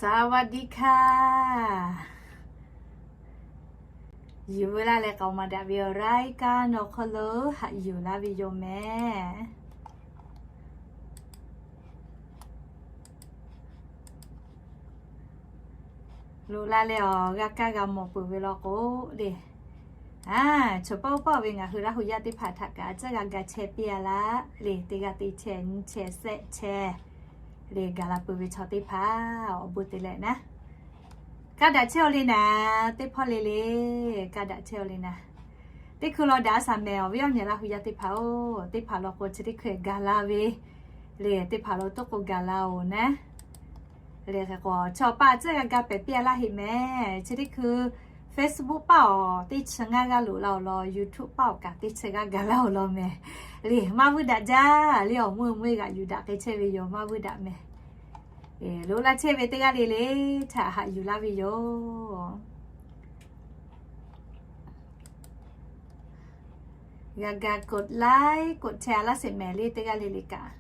สวัสดีค่ะ Yuˬ veu laˇ leh k'aoˍ maˍ daꞈ ve awˬ รายการ awˬ hk'aw lo haꞈ yuˬ laˇ ve yoˬ mehˍ. Loꞈ la leh awˬ g'a kaˇ g'a mawˬ peuˬ ve law k'o le, a, chaw paˆ uˉ paˆ ve ngaˬ hui Laˇ hu yaˇ teˇ hpaˍ htaꞈ kaꞈ a tcuhˉ g'a ga chehˇ piˇ a laˇ le, teˇ g'aˇ teˇ chehˇ nyiˇ chehˇ shehˆ chehˇ le gaˬ la peuˬ ve chaw teˇ hpaˍ awˬ bon te leh naˉ, kaˇ daꞈ chehˇ-aw le naˉ, teˇ hpawˇ le le kaˇ daꞈ chehˇ-aw le naˉ. Teˇ hkui law daꞈ a shaˍ mehˍ awˬ viˉ awˬ nyi Laˇ hu yaˇ teˇ hpaˍ-oˬ, teˇ hpaˍ law k'o chi teˇ hkui gaˬ la ve le, teˇ hpaˍ lo toˆ k'o gaˬ la-oˬ naˉ. Le hk'e k'o chaw paˆ a tcuhˉ g'a ga pehˍ piˇ a laˇ heˆ mehˍ. Chi teˇ hkui Facebook paˆ awˬ teˇ chi ngaˇ g'aˇ loꞈ la-oˬ law, YouTube paˆ awˬ kaꞈ teˇ chi g'aˇ gaˬ la-oˬ law mehˍ. Le maˇ vuiˇ daꞈ jaˇ le, awˬ meuˇ meuˇ g'aꞈ yuˬ daꞈ k'ai chehˇ ve yoˬ, maˇ vuiˇ daꞈ mehˍ. Loꞈ la chehˇ ve teˇ g'aˇ le le htaꞈ haꞈ yuˬ laˇ ve yoˬ. G'a ga กดไลค์ กดแชร์ a laˇ sheˍ mehˍ le, teˇ g'aˇ le le kaꞈ.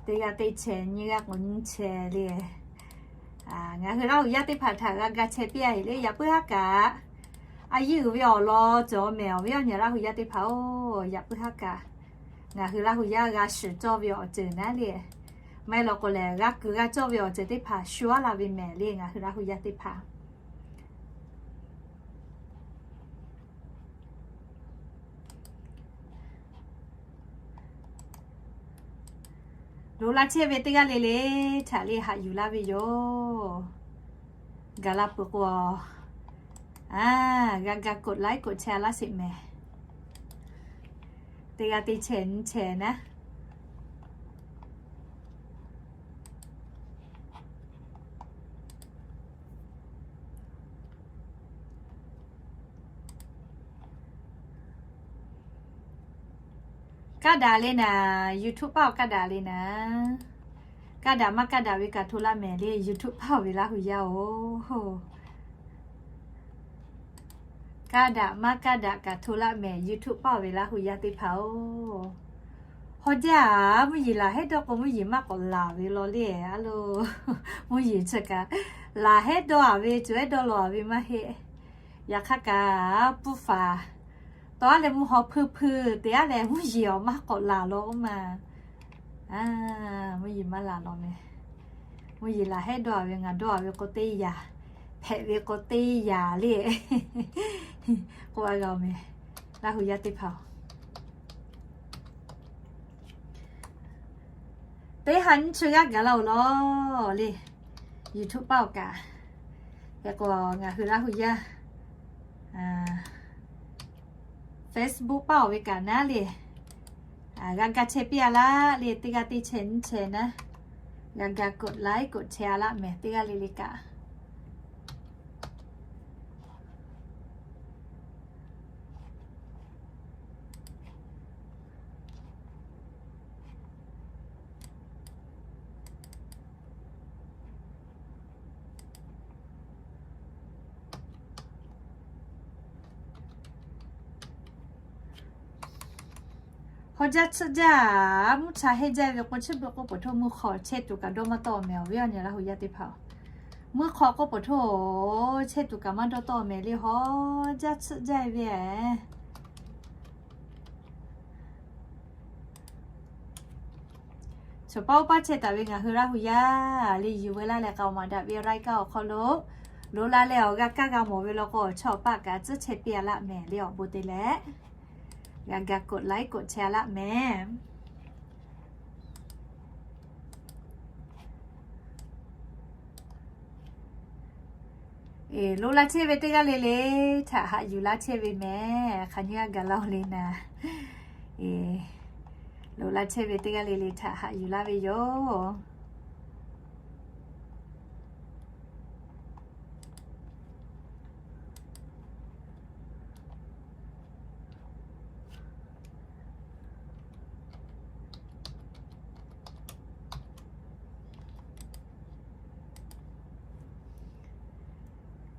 Teˇ g'aˇ teˇ chehˇ, nyiˇ g'aˇ k'o nyiˇ chehˇ le. Ngaˬ hui Laˇ hu yaˇ teˇ hpaˍ htaꞈ g'a ga chehˇ piˇ a heˆ le, yaꞈ puiˉ haˉ kaꞈ a yiˇ uiˍ ve awˬ lawn cawˬ mehˍ awˬ viˉ awˬ nyi Laˇ hu yaˇ teˇ hpaˍ-oˬ, yaꞈ puiˉ haˉ kaꞈ ngaˬ hui Laˇ hu yaˇ g'a shiˍ cawˇ ve awˬ ceuˬ naˉ le, maˇ heˆ law k'o lehˬ g'a kuiˬ g'a cawˇ ve awˬ ceuˬ teˇ hpaˍ shu aˉ la ve mehˍ le, ngaˬ hui Laˇ hu yaˇ teˇ hpaˍ. Loꞈ la chehˇ ve teˇ g'aˇ le le htaꞈ le haꞈ yuˬ laˇ ve yoˬ. Gaˬ la peuˬ k'o, a, g'a ga กดไลค์ กดแชร์ a laˇ sheˍ mehˍ. Teˇ g'aˇ teˇ chehˇ nyiˇ chehˇ naˉ. Kaˇ daꞈ le naˍ, YouTube paˆ awˬ kaˇ daꞈ le naˍ. Kaˇ daꞈ maˇ kaˇ daꞈ ve kaꞈ hto laˇ mehˍ le, YouTube paˆ awˬ ve Laˇ hu yaˇ-oˬ. Kaˇ daꞈ maˇ kaˇ daꞈ kaꞈ hto laˇ mehˍ, YouTube paˆ awˬ ve Laˇ hu yaˇ teˇ hpaˍ-oˬ. Hawˇ jaˇ, mvuhˇ yeˬ laˬ hehˉ dawˇ k'o mvuhˇ yeˬ maˇ k'awꞈ laˬ ve law le, a lo, mvuhˇ yeˬ chi kaꞈ laˬ hehˉ dawˇ a ve, cuˬ hehˉ dawˇ law a ve maˇ heˆ. Yaꞈ hk'aˇ kaꞈ, puˇ faˍ tawˇ aˉ leh mvuhˇ haw hpuiˇ hpuiˇ te aˉ leh mvuhˇ yeˬ awˬ maˇ k'awꞈ laˬ law k'oˆ ma. Mvuhˇ yeˬ maˇ laˬ law mehˍ. Mvuhˇ yeˬ laˬ hehˉ dawˇ a ve, ngaˬ dawˇ a ve k'o teˇ yanˇ, hpehꞈ ve k'o teˇ yanˇ le k'oˆ a g'a-oˬ mehˍ. Laˇ hu yaˇ teˇ hpaˍ-oˬ, teˇ ha nyiˇ chi g'aˇ gaˬ la-oˬ law le, YouTube paˆ awˬ kaꞈ. Hk'e k'o ngaˬ hui Laˇ hu yaˇ Facebook paˆ awˬ ve kaꞈ naˉ le, g'a ga chehˇ piˇ a laˇ le, teˇ g'aˇ teˇ chehˇ nyiˇ chehˇ naˉ. G'a ga กดไลค์ กดแชร์ a laˇ mehˍ, teˇ g'aˇ le le kaꞈ. Hawˇ jaˇ tsuhˆ jaˇ, mvuhˇ cha heˆ jaˇ ve k'o, chi beuꞈ k'oˆ peuˬ htoˇ mvuhˇ hk'aw chehˇ tuˬ kaꞈ dawˇ maˇ tawˆ mehˍ awˬ viˉ awˬ nyi Laˇ hu yaˇ teˇ hpaˍ-oˬ. Mvuhˇ hk'aw k'oˆ peuˬ htoˇ chehˇ tuˬ kaꞈ maˇ dawˇ tawˆ mehˍ le, hawˇ jaˇ tsuhˆ jaˇ ve. Chaw paˆ uˉ paˆ chehˇ taˍ ve ngaˬ hui Laˇ hu yaˇ le, yuˬ veu laˇ leh k'aoˍ maˍ daꞈ ve รายการ awˬ hk'aw lo loꞈ la leh awˬ g'a kaˇ g'a mawˬ ve law k'o, chaw paˆ kaꞈ tcuhˉ chehˇ piˇ a laˇ mehˍ le, awˬ bon te leh. G'a ga กดไลค์ กดแชร์ a laˇ mehˍ. Loꞈ la chehˇ ve teˇ g'aˇ le le htaꞈ haꞈ yuˬ laˇ chehˇ ve mehˍ. Hk'aˬ nyiˇ g'aˇ gaˬ laˇ-oˬ le naˍ. Loꞈ la chehˇ ve teˇ g'aˇ le le htaꞈ haꞈ yuˬ laˇ ve yoˬ.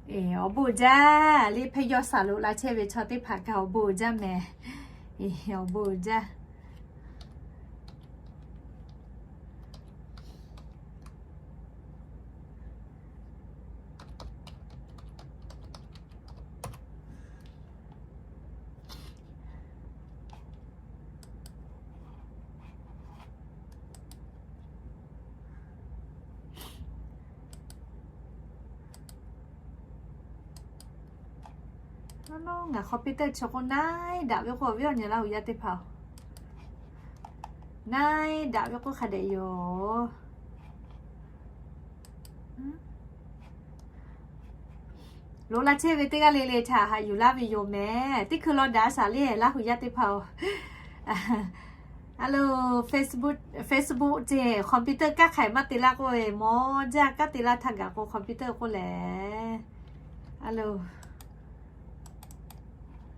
Awˬ bon jaˇ le, hpehˇ yawˇ shaˍ loꞈ la chehˇ ve chaw teˇ hpaˍ kaꞈ awˬ bon jaˇ mehˍ. Awˬ bon jaˇ. Ngaˬ computer chi k'o na-e daꞈ ve k'o, awˬ viˉ awˬ nyi Laˇ huˍ yaˇ teˇ hpaˍ-oˬ, na-e daꞈ ve k'o hk'a dehꞈ yoˬ. Loꞈ la chehˇ ve teˇ g'aˇ le le htaꞈ haꞈ yuˬ laˇ ve yoˬ mehˍ. Teˇ hkui law daꞈ shaˍ le Laˇ huˍ yaˇ teˇ hpaˍ-oˬ. A lo, Facebook, Facebook ce computer kanˉ hk'aiˬ maˇ te laˇ k'oˆ ve, mawˇ jaˇ kanˉ te laˇ htaˇ gaˬ k'o computer k'oˆ lehˬ. A lo,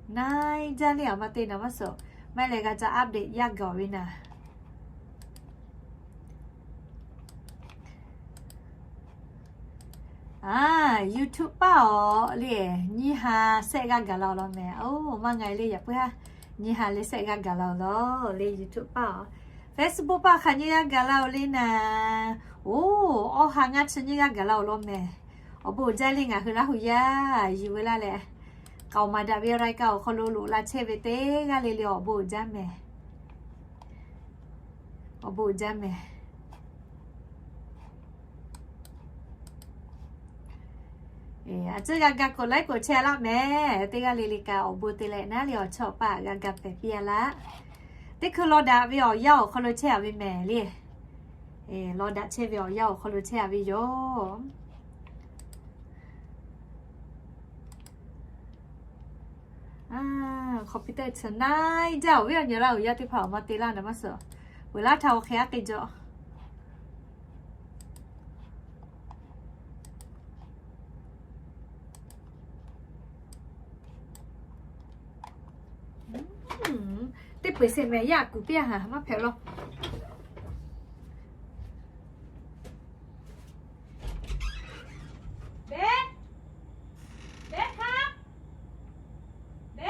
na-e jaˇ le, aˬ ma te naˍ maˇ suhˍ, maˇ heˆ leh g'a ca update yaˇ gaˬ ve naˍ. A, YouTube paˇ awˬ le, nyiˇ ha sehˆ g'aˇ gaˬ la-oˬ law mehˍ. Oˬ, maˇ nga le, yaꞈ puiˉ haˉ nyiˇ ha le sehˆ g'aˇ gaˬ la-oˬ law le, YouTube paˇ awˬ. Facebook paˇ hk'aˬ nyiˇ g'aˇ gaˬ la-oˬ le naˍ. Oˬ, awˇ ha ngaˇ chi nyiˇ g'aˇ gaˬ la-oˬ law mehˍ. Awˬ bon jaˇ le ngaˬ hui Laˇ huˍ yaˇ yuˬ ve laˇ leh, k'aoˍ maˍ daꞈ ve รายการ awˬ hk'aw lo loꞈ la chehˇ ve teˇ g'aˇ le le awˬ bon jaˇ mehˍ. Awˬ bon jaˇ mehˍ. A ciˉ g'a ga กดไลค์ กดแชร์ laˇ mehˍ. Teˇ g'aˇ le le kaꞈ awˬ bon te leh naˉ le awˬ chawˇ paˆ g'a ga pehˍ piˇ-a laˇ. Teˇ hkui law daꞈ ve awˬ yanˇ awˬ hk'aw lo chehˇ-a ve mehˍ le. Law daꞈ chehˇ ve awˬ yanˇ awˬ hk'aw lo chehˇ-a ve yoˬ. Computer chi na-e jaˇ, awˬ viˉ awˬ nyi Laˇ huˍ yaˇ teˇ hpaˍ awˬ ma te laˇ naˍ maˇ suhˍ, veuꞈ laˇ htaꞈ awˬ hk'e aˉ k'e jaw. Teˇ peu-eˬ sehˍ mehˍ yaˇ kuˬ piˇ-a haˍ maˇ hpehꞈ law. Beˉ, beˉ hkaˇ, beˉ,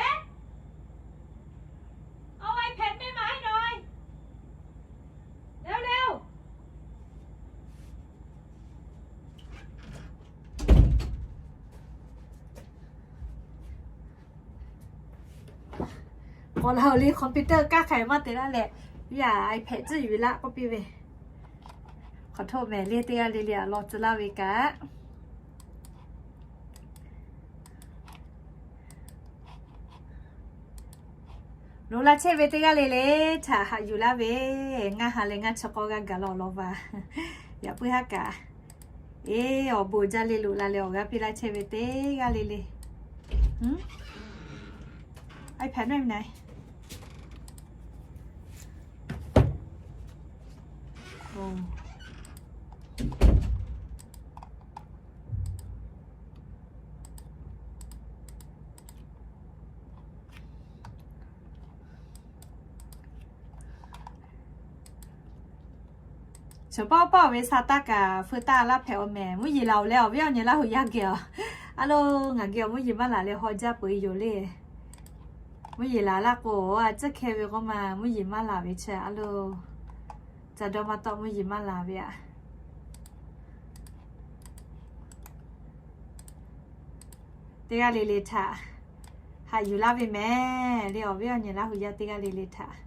awˬ iPad mehˆ maˇ heˆ nawˬ, leuˉ leuˉ. K'awꞈ la-oˬ le, computer kanˉ hk'aiˬ maˇ te laˇ leh, yaˇ iPad tcuhˉ yuˬ ve laˇ k'oˆ piˇ ve. Hk'aˬ htoˆ mehˍ le, teˇ g'aˇ le le a law tcuh laˇ ve kaꞈ. Loꞈ la chehˇ ve teˇ g'aˇ le le htaꞈ haꞈ yuˬ laˇ ve, ngaˇ ha leh ngaˇ chi k'awˇ g'aˇ gaˬ la-oˬ law va. Yaꞈ puiˉ haˉ kaꞈ, eˬ, awˬ bon jaˇ le, loꞈ la leh awˬ g'aˇ piˇ laˇ chehˇ ve teˇ g'aˇ le le. iPad naˉ ve naˍ. Chaw paˇ paˇ ve sa taˇ kaꞈ feu taˇ laˇ hpehꞈ-aw mehˍ. Mvuhˇ yeˬ laˬ-oˬ leh awˬ viˉ awˬ nyi Laˇ huˍ yaˇ geh-a. A lo, ngaˬ geh awˬ mvuhˇ yeˬ maˇ laˬ leh haw jaˇ peuˬ-e yoˬ le. Mvuhˇ yeˬ laˬ laˇ k'o, a ciˉ hkeh ve k'o ma mvuhˇ yeˬ maˇ laˬ ve chi a lo, ca dawˇ maˇ tawˆ mvuhˇ yeˬ maˇ laˬ ve aꞈ. Teˇ g'aˇ le le htaꞈ haꞈ yuˬ laˇ ve mehˍ le, awˬ viˉ awˬ nyi Laˇ huˍ yaˇ teˇ g'aˇ le le htaꞈ.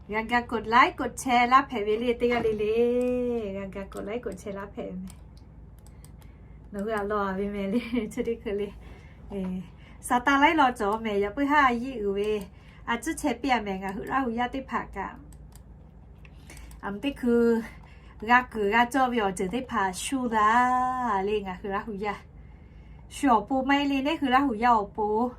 G'a ga กดไลค์ กดแชร์ laˇ hpehꞈ ve le, teˇ g'aˇ le le. G'a ga กดไลค์ กดแชร์ laˇ hpehꞈ ve mehˍ. Nawˬ hui a law-a ve mehˍ le, chi teˇ hkui le. Sa taˇ laiˉ law cawˬ mehˍ, yaꞈ puiˉ haˉ a yiˇ uiˍ ve, a ciˉ chehˇ piˇ-a mehˍ ngaˬ hui Laˇ huˍ yaˇ teˇ hpaˍ kaꞈ. Aˬ, teˇ hkui g'a kuiˬ g'a cawˇ ve awˬ ceuˬ teˇ hpaˍ shu daꞈ le ngaˬ hui Laˇ huˍ yaˇ. Shu awˬ pon maˇ heˆ le, neˉ hui Laˇ huˍ yaˇ awˬ pon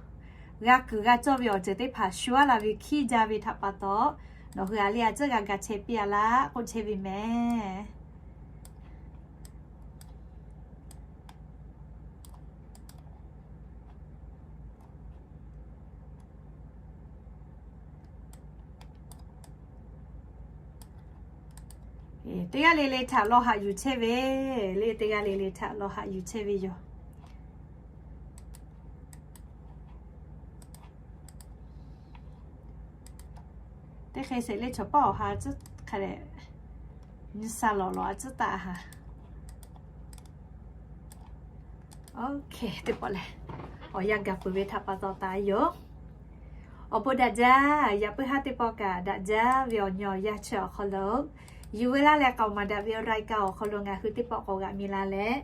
g'a kuiˬ g'a cawˇ ve awˬ ceuˬ teˇ hpaˍ shu-a la ve hkiˉ jaˇ ve htaꞈ pa taw, nawˬ hui a le a ciˉ g'a ga chehˇ piˇ-a laˇ k'oˆ chehˇ ve mehˍ. Teˇ g'aˇ le le htaꞈ lawˬ haꞈ yuˬ chehˇ ve le, teˇ g'aˇ le le htaꞈ lawˬ haꞈ yuˬ chehˇ ve yoˬ. Teˇ hk'e sheˍ le, chaw paˉ awˬ ha tcuhˉ hk'a dehꞈ nyi sha lawˬ lawˬ a tcuhˉ taˍ ha. Teˇ pawˆ lehˬ, awˬ yanˇ gaˬ peuˬ ve htaꞈ pa taw taˍ yoˬ. Awˬ bon daꞈ jaˇ. Yaꞈ puiˉ haˉ teˇ pawˆ kaꞈ daꞈ jaˇ ve awˬ nyi awˬ yanˇ chi awˬ hk'aw lo yuˬ veu laˇ leh k'aoˍ maˍ daꞈ ve รายการ awˬ hk'aw lo ngaˬ hui teˇ pawˆ k'awꞈ g'aꞈ mi la leh,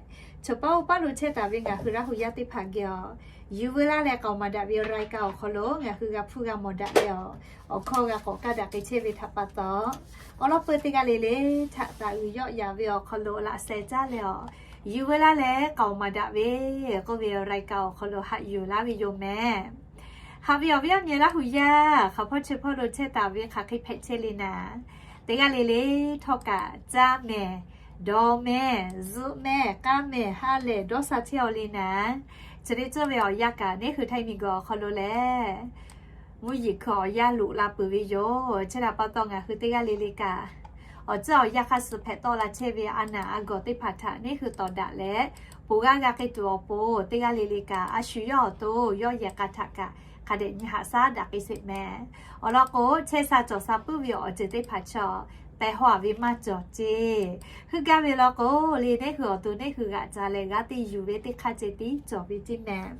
chaw paˉ oˇ paˉ lo chehˇ taˍ ve ngaˬ hui Laˇ hu yaˇ teˇ hpaˍ geh awˬ, yuˬ veu laˇ leh k'aoˍ maˍ daꞈ ve รายการ awˬ hk'aw lo ngaˬ hui g'a hpuˇ g'a mawˬ daꞈ leh awˬ, awˬ hkawˇ g'a k'awꞈ kaˇ daꞈ k'ai chehˇ ve htaꞈ pa taw, awˬ lawn peu teˇ g'aˇ le le htaꞈ taˍ uiˍ yawˆ yaˍ ve awˬ hk'aw lo laꞈ sheh caˇ leh awˬ, yuˬ veu laˇ leh k'aoˍ maˍ daꞈ ve k'oˆ ve รายการ awˬ hk'aw lo haꞈ yuˬ laˇ ve yoˬ mehˍ. Haꞈ ve awˬ viˉ awˬ nyi Laˇ hu yaˇ hk'aˬ hpawˇ chi hpawˇ lo chehˇ taˍ ve hk'aˬ hk'e hpehꞈ chehˇ le naˍ, teˇ g'aˇ le le htawˇ kaꞈ caˇ mehˍ, dawˬ mehˍ, zuhꞈ mehˍ, k'aˇ mehˍ, ha lehˬ dawˇ sha chehˇ aw le naˍ, chi teˇ ceuˬ ve awˬ yanˇ kaꞈ neˇ hui Htaiˇ miˬguiˬ awˬ hk'aw lo lehˬ, mvuhˇ yeˬ hkui awˬ yanˇ loꞈ la peuˬ ve yoˬ. Chi htaꞈ pa taw ngaˬ hui teˇ g'aˇ le le kaꞈ awˬ ceuˬ awˬ yanˇ hk'a suh hpehꞈ tawˆ la chehˇ ve a naˍ a gawˬ teˇ hpaˍ htaꞈ neˇ hui tawˍ daꞈ leh, ponˬ g'aˇ g'a k'ai tuˬ awˬ pon teˇ g'aˇ le le kaꞈ a shu yawˇ awˬ to yawˇ yehˬ k'a htaꞈ kaꞈ hk'a dehꞈ nyi haꞈ shaˉ daꞈ k'ai sheˍ mehˍ. Awˬ lawn k'o, chehˇ sha cawˬ sha puiˉ ve awˬ ceuˬ teˇ hpaˍ chaw tehˬ haw a ve maˇ cawˬ ceˇ. Heuˆ gaˇ ve law k'o, le neˇ hui awˬ to neˇ hui g'aꞈ ca leh g'aˇ teˇ yuˬ ve teˇ hk'aˇ ceh tiˉ cawˬ ve ceˇ mehˍ.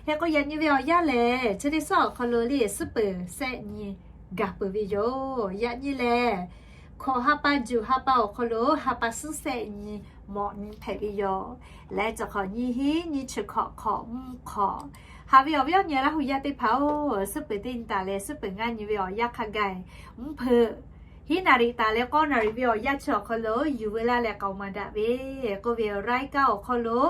Hk'e k'o, yaꞈ nyi ve awˬ yanˇ lehˬ, chi teˇ suhˉ awˬ hk'aw lo le suhˉ peuˍ shehˆ nyi gaˬ peuˬ ve yoˬ. Yaꞈ nyi lehˬ, hkawꞈ ha pa juˬ ha pa awˬ hk'aw lo ha pa suhˉ shehˆ nyi mawꞈ nyi hpehꞈ ve yoˬ. Leh cawˬ hk'awꞈ nyiˇ hinˉ nyiˇ chi hkawꞈ hk'awꞈ mvuhˇ hk'awꞈ. Haꞈ ve awˬ viˉ awˬ nyi Laˇ hu yaˇ teˇ hpaˍ-oˬ, suhˉ peuˍ teˇ nyi taˍ leh suhˉ peuˍ ngaˇ nyi ve awˬ yanˇ hk'a gaˬ mvuhˇ hpeuꞈ hiˉ naˍriˍ taˍ leh k'awˇ naˍriˍ ve awˬ yanˇ chi awˬ hk'aw lo yuˬ veu laˇ leh k'aoˍ maˍ daꞈ ve k'oˆ ve รายการ awˬ hk'aw lo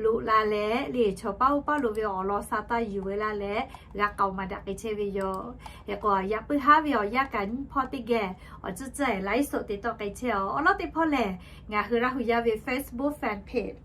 loꞈ la leh le chaw paˉ oˇ paˉ lo ve awˬ lawn sa taˇ yuˬ veu laˇ leh g'a k'aoˍ maˍ daꞈ k'ai chehˇ ve yoˬ. Hk'e k'o, yaꞈ puiˉ haˉ ve awˬ yanˇ kaꞈ nyiˇ hpawˇ teˇ geh awˬ tcuhˉ tcuhˉ ไลฟ์สด te tawˆ k'ai chehˇ awˬ. Awˬ lawn teˇ hpawˇ lehˬ, ngaˬ hui Laˇ hu yaˇ ve Facebook fan page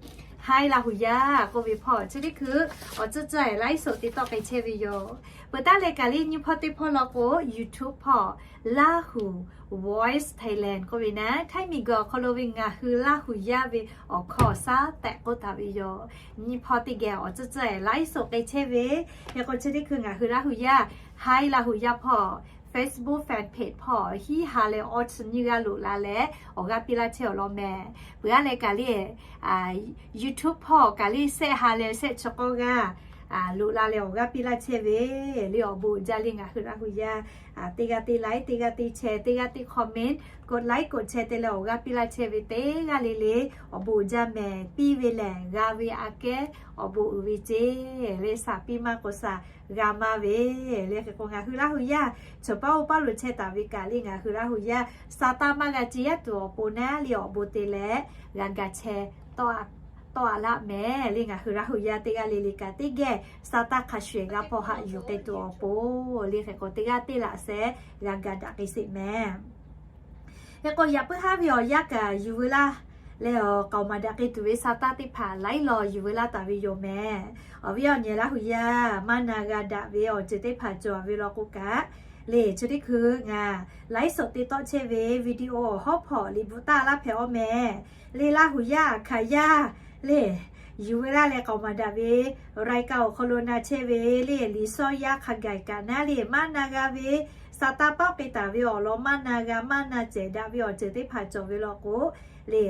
Hi Laˇ hu yaˇ k'oˆ ve hpawˇ chi teˇ hkui awˬ tcuhˉ tcuhˉ ไลฟ์สด te tawˆ k'ai chehˇ ve yoˬ. Peuˬ taˉ leh kaꞈ le nyiˇ hpawˇ teˇ hpawˇ law k'o, YouTube hpawˇ Laˇ hu Voice Thailand k'oˆ ve naˉ, Htaiˇ miˬguiˬ awˬ hk'aw lo ve ngaˬ hui Laˇ hu yaˇ ve awˬ hkawˇ awˬ shaˉ tehꞈ k'oˆ taˍ ve yoˬ. Nyiˇ hpawˇ teˇ geh awˬ tcuhˉ tcuhˉ ไลฟ์สด k'ai chehˇ ve, hk'e k'o chi teˇ hkui ngaˬ hui Laˇ hu yaˇ Hi Laˇ hu yaˇ hpawˇ Facebook fan page hpawˇ hiˉ ha leh awˇ chi nyiˇ g'aˇ loꞈ la leh awˬ g'aˇ piˇ laˇ chehˇ awˬ lawn mehˍ. Peuˬ aˉ leh kaꞈ le YouTube hpawˇ kaꞈ le shehˆ ha leh shehˆ chi k'awˇ g'aˇ loꞈ la leh awˬ g'aˇ piˇ laˇ chehˇ ve le awˬ bon uiˍ jaˇ le ngaˬ hui Laˇ hu yaˇ teˇ g'aˇ teˇ like, teˇ g'aˇ teˇ share, teˇ g'aˇ teˇ comment, กดไลค์ กดแชร์ te leh awˬ g'aˇ piˇ laˇ chehˇ ve teˇ g'aˇ le le awˬ bon uiˍ jaˇ mehˍ. Piˇ ve lehˬ g'a ve aꞈ kehˉ awˬ bon uiˍ ve ceˇ le, shaˍ piˇ maˇ k'o shaˍ g'a maˇ ve le. Hk'e k'o ngaˬ hui Laˇ hu yaˇ chaw paˉ oˇ paˉ lo chehˇ taˍ ve kaꞈ le ngaˬ hui Laˇ hu yaˇ sa taˇ maˇ g'a ce yaˇ tuˬ awˬ pon naˉ le awˬ bon te leh g'a ga chehˇ tawˆ a laˇ mehˍ le. Ngaˬ hui Laˇ hu yaˇ teˇ g'aˇ le le kaꞈ teˇ geh sa taˇ hk'a shuˍ g'a hpawˇ haꞈ yuˬ k'ai tuˬ awˬ pon le. Hk'e k'o teˇ g'aˇ teˇ laꞈ sheh g'a ga daꞈ k'ai sheˍ mehˍ. Hk'e k'o yaꞈ puiˉ haˉ ve awˬ yanˇ kaꞈ yuˬ veu laˇ leh awˬ k'aoˍ maˍ daꞈ k'ai tuˬ ve sa taˇ teˇ hpaˍ laiˉ law yuˬ veu laˇ taˍ ve yoˬ mehˍ. Awˬ viˉ awˬ nyi Laˇ hu yaˇ maˇ na g'a daꞈ ve awˬ ceuˬ teˇ hpaˍ cawˬ ve law k'o kaꞈ le chi teˇ hkui ngaˬ ไลฟ์สด te tawˆ chehˇ ve video awˬ hawˉ hpawꞈ liꞈ bvuhꞈ taˇ laˇ hpehꞈ awˬ mehˍ. Le Laˇ hu yaˇ aꞈ hkanˍ yaˇ le yuˬ veu laˇ leh k'aoˍ maˍ daꞈ ve รายการ awˬ hk'aw lo na chehˇ ve le liꞈ shawˇ yaˇ hk'a gaˬ kaꞈ naˉ le maˇ na g'a ve sa taˇ pawˆ k'ai taˍ ve awˬ lawn maˇ na g'a maˇ na cehˬ daꞈ ve awˬ ceuˬ teˇ hpaˍ cawˬ ve law k'o le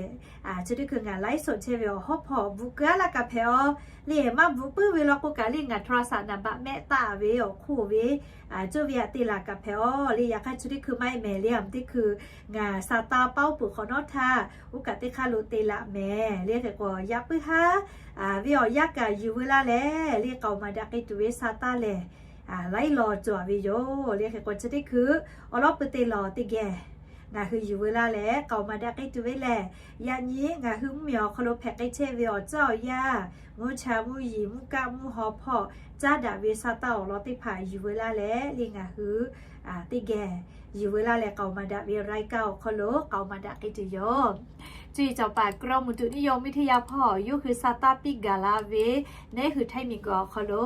chi teˇ hkui ngaˬ ไลฟ์สด chehˇ ve awˬ hawˉ hpawꞈ bvuhꞈ keu aˉ laˇ kaꞈ hpehꞈ awˬ le maˇ bvuhꞈ puiˉ ve law k'o kaꞈ le ngaˬ โทรศัพท์ naˍ baꞈ mehˆ taˆ ve awˬ hk'oˆ ve coˇ ve aꞈ te laˬ kaꞈ hpehꞈ awˬ le. Yaꞈ hk'aˇ chi teˇ hkui maˇ heˆ mehˍ le, aˬ teˇ hkui ngaˬ sa taˇ pawˆ peuˬ hk'awꞈ nawˉ htaˇ oˇ kaꞈ teˇ hk'aˇ lo te laˬ mehˍ le. Hk'e k'o yaꞈ puiˉ haˉ ve awˬ yanˇ kaꞈ yuˬ veu laˇ leh le k'aoˍ maˍ daꞈ k'ai tuˬ ve sa taˇ lehˬ laiˉ law cawˬ ve yoˬ le. Hk'e k'o chi teˇ hkui awˬ lawn pui te lawˬ teˇ geh ngaˬ hui yuˬ veu laˇ leh k'aoˍ maˍ daꞈ k'ai tuˬ ve lehˬ, yaꞈ nyi ngaˬ hui mvuhˇmiˬ awˬ hk'aw lo hpehꞈ k'ai chehˇ ve awˬ tcuhˉ awˬ yanˇ, mvuhˇ cha mvuhˇ yeˬ mvuhˇ kaˆ mvuhˇ haw hpawˇ caˉ daꞈ ve sa taˇ awˬ lawn teˇ hpaˍ yuˬ veu laˇ leh le ngaˬ hui teˇ geh yuˬ veu laˇ leh k'aoˍ maˍ daꞈ ve รายการ awˬ hk'aw lo k'aoˍ maˍ daꞈ k'ai tuˬ yoˬ. Cuˇ yiˍ cawˬ paˍ กรมอุตุนิยมวิทยา hpawˇ yawˇ hui sa taˇ piˇ gaˬ la ve neˇ hui Htaiˇ miˬguiˬ awˬ hk'aw lo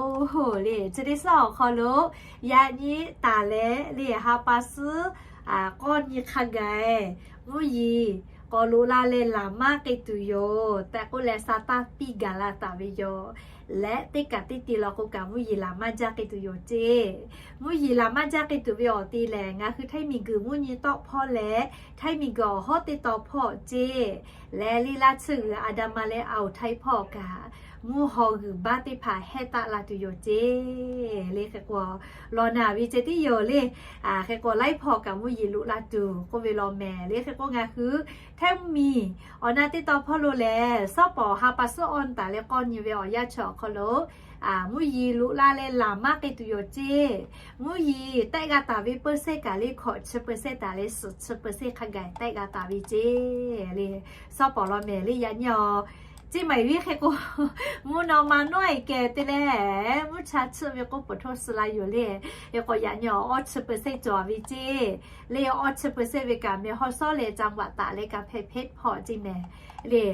le chi teˇ suhˉ awˬ hk'aw lo yaꞈ nyi taˍ leh le ha pa suhˉ k'awˇ nyi hk'a gaˬ mvuhˇ yeˬ k'awꞈ loꞈ la leh laˬ maˇ k'ai tuˬ yoˬ tehꞈ k'oˆ leh, sa taˇ piˇ gaˬ la taˍ ve yoˬ. Leh teˇ kaꞈ teˇ ti law k'o kaꞈ mvuhˇ yeˬ laˬ maˇ jaˇ k'ai tuˬ yoˬ ceˇ. Mvuhˇ yeˬ laˬ maˇ jaˇ k'ai tuˬ ve awˬ ti lehˬ, ngaˬ hui htaiˇ miˬguiˬ mvuhˇ nyi tawˆ hpawˇ leh htaiˇ miˬguiˬ awˬ hawˉ teˇ taw hpawˇ ceˇ. Leh liˇ laˇ tsuhˇ g'uiˬ Adama leh Awˬ htaiˇ hpawˇ kaꞈ mvuhˇ haw g'uiˬ baˆ teˇ hpaˍ hehˇ taˆ la tuˬ yoˬ ceˇ. Le hk'e k'o, law naˬ ve ceh tiˉ yoˬ le. Hk'e k'o laiˉ hpawˇ kaꞈ mvuhˇ yeˬ loꞈ la tuˬ k'oˆ ve law mehˍ. Le hk'e k'o ngaˬ hui htaiˇ mvuhˇ miˬ awˬ na teˇ taw hpawˇ lo lehˬ, sawˉ pawˍ ha pa suhˉ awˬ taˍ leh k'awˇ nyi ve awˬ yanˇ chi awˬ hk'aw lo mvuhˇ yeˬ loꞈ la leh laˬ maˇ k'ai tuˬ yoˬ ceˇ. Mvuhˇ yeˬ tehˆ g'a taˍ ve เปอร์เซ็นต์ kaꞈ le hkawꞈ chi เปอร์เซ็นต์ taˍ leh suhˍ chi เปอร์เซ็นต์ hk'a gaˬ tehˆ g'a taˍ ve ceˇ. Le sawˉ pawˍ law mehˍ le yaꞈ nyi awˬ ceˇ maˬ viˉ hk'e k'o, mvuhˇ naw ma nawˉ e kehˬ te leh mvuhˇ cha tsuhˇ ve k'oˆ peuˬ htoˇ suh la yoˬ le. Hk'e k'o yaꞈ nyi awˬ awˇ chi เปอร์เซ็นต์ cawˬ ve ceˇ. Le awˇ chi เปอร์เซ็นต์ ve kaꞈ meh haw sawˉ leh จังหวัด taˍ leh kaꞈ hpehꞈ hpehꞈ hpawˇ ceˇ mehˍ. Le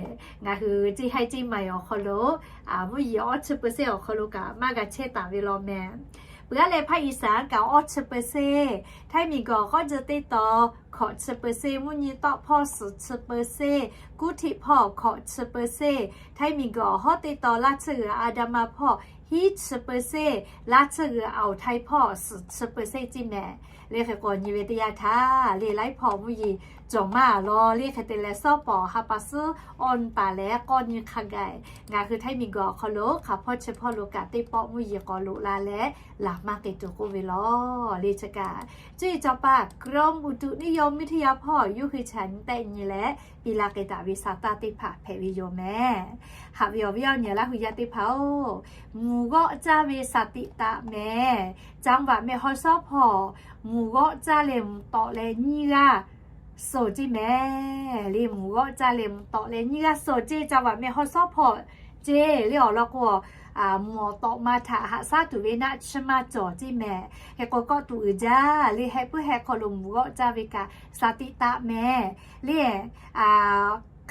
ngaˬ hui ceˇ haiˇ ceˇ maˬ awˬ hk'aw lo mvuhˇ yeˬ awˇ chi เปอร์เซ็นต์ awˬ hk'aw lo kaꞈ maˇ g'a chehˇ taˍ ve law mehˍ. Peuˬ aˉ leh ภาคอีสาน kaꞈ awˇ chi เปอร์เซ็นต์, htaiˇ miˬguiˬ awˬ hawˉ jeh teˇ taw hkawꞈ chi เปอร์เซ็นต์, mvuhˇ nyi tawˆ hpawˇ suhˍ chi เปอร์เซ็นต์, kuˉ htiˆ hpawˇ hkawꞈ chi เปอร์เซ็นต์, htaiˇ miˬguiˬ awˬ hawˉ teˇ taw laˇ tsuhˇ g'uiˬ Adama hpawˇ hiˉ chi เปอร์เซ็นต์, laˇ tsuhˇ g'uiˬ Awˬ htaiˇ hpawˇ suhˍ chi เปอร์เซ็นต์ ceˇ mehˍ. Le hk'e k'o nyi ve teˇ yanˇ htaˇ le laiˉ hpawˇ mvuhˇ yeˬ cawˬ maˇ law le. Hk'e te leh sawˉ pawˍ ha pa suhˉ awˬ taˍ leh k'awˇ nyi hk'a gaˬ ngaˬ hui htaiˇ miˬguiˬ awˬ hk'aw lo hk'aˬ hpawˇ chi hpawˇ lo kaꞈ teˇ pawˆ mvuhˇ yeˬ k'awꞈ loꞈ la leh laˬ maˇ k'ai tuˬ k'oˆ ve law. Le chi kaꞈ cuˇ yiˍ cawˬ paˍ กรมอุตุนิยมวิทยา hpawˇ yawˇ hui chaꞈ nyi tehˆ nyi leh piˇ laˇ k'ai taˍ ve sa taˇ teˇ hpaˍ hpehꞈ ve yoˬ mehˍ. Haꞈ ve awˬ viˉ awˬ nyi Laˇ hui yaˇ teˇ hpaˍ-oˬ, mvuhˇ g'awˆ caˇ ve สถิติ taˍ mehˍ. จังหวัด แม่ฮ่องสอน hpawˇ mvuhˇ g'awˆ caˇ leh mvuhˇ tawˆ leh nyiˇ g'aˇ suhˍ ceˇ mehˍ. Le mvuhˇ g'awˆ caˇ leh mvuhˇ tawˆ leh nyiˇ g'aˇ suhˍ ceˇ จังหวัด แม่ฮ่องสอน hpawˇ ceˇ. Le awˬ lawn k'o, mvuhˇ awˬ tawꞈ ma htaꞈ haꞈ shaˉ tuˬ ve naˆ chi maˇ cawˬ ceˇ mehˍ. Hk'e k'o kawˆ tuˬ uiˍ jaˇ le. Heh puiˉ heh hk'aw lo mvuhˇ g'awˆ caˇ ve kaꞈ สถิติ taˍ mehˍ. Le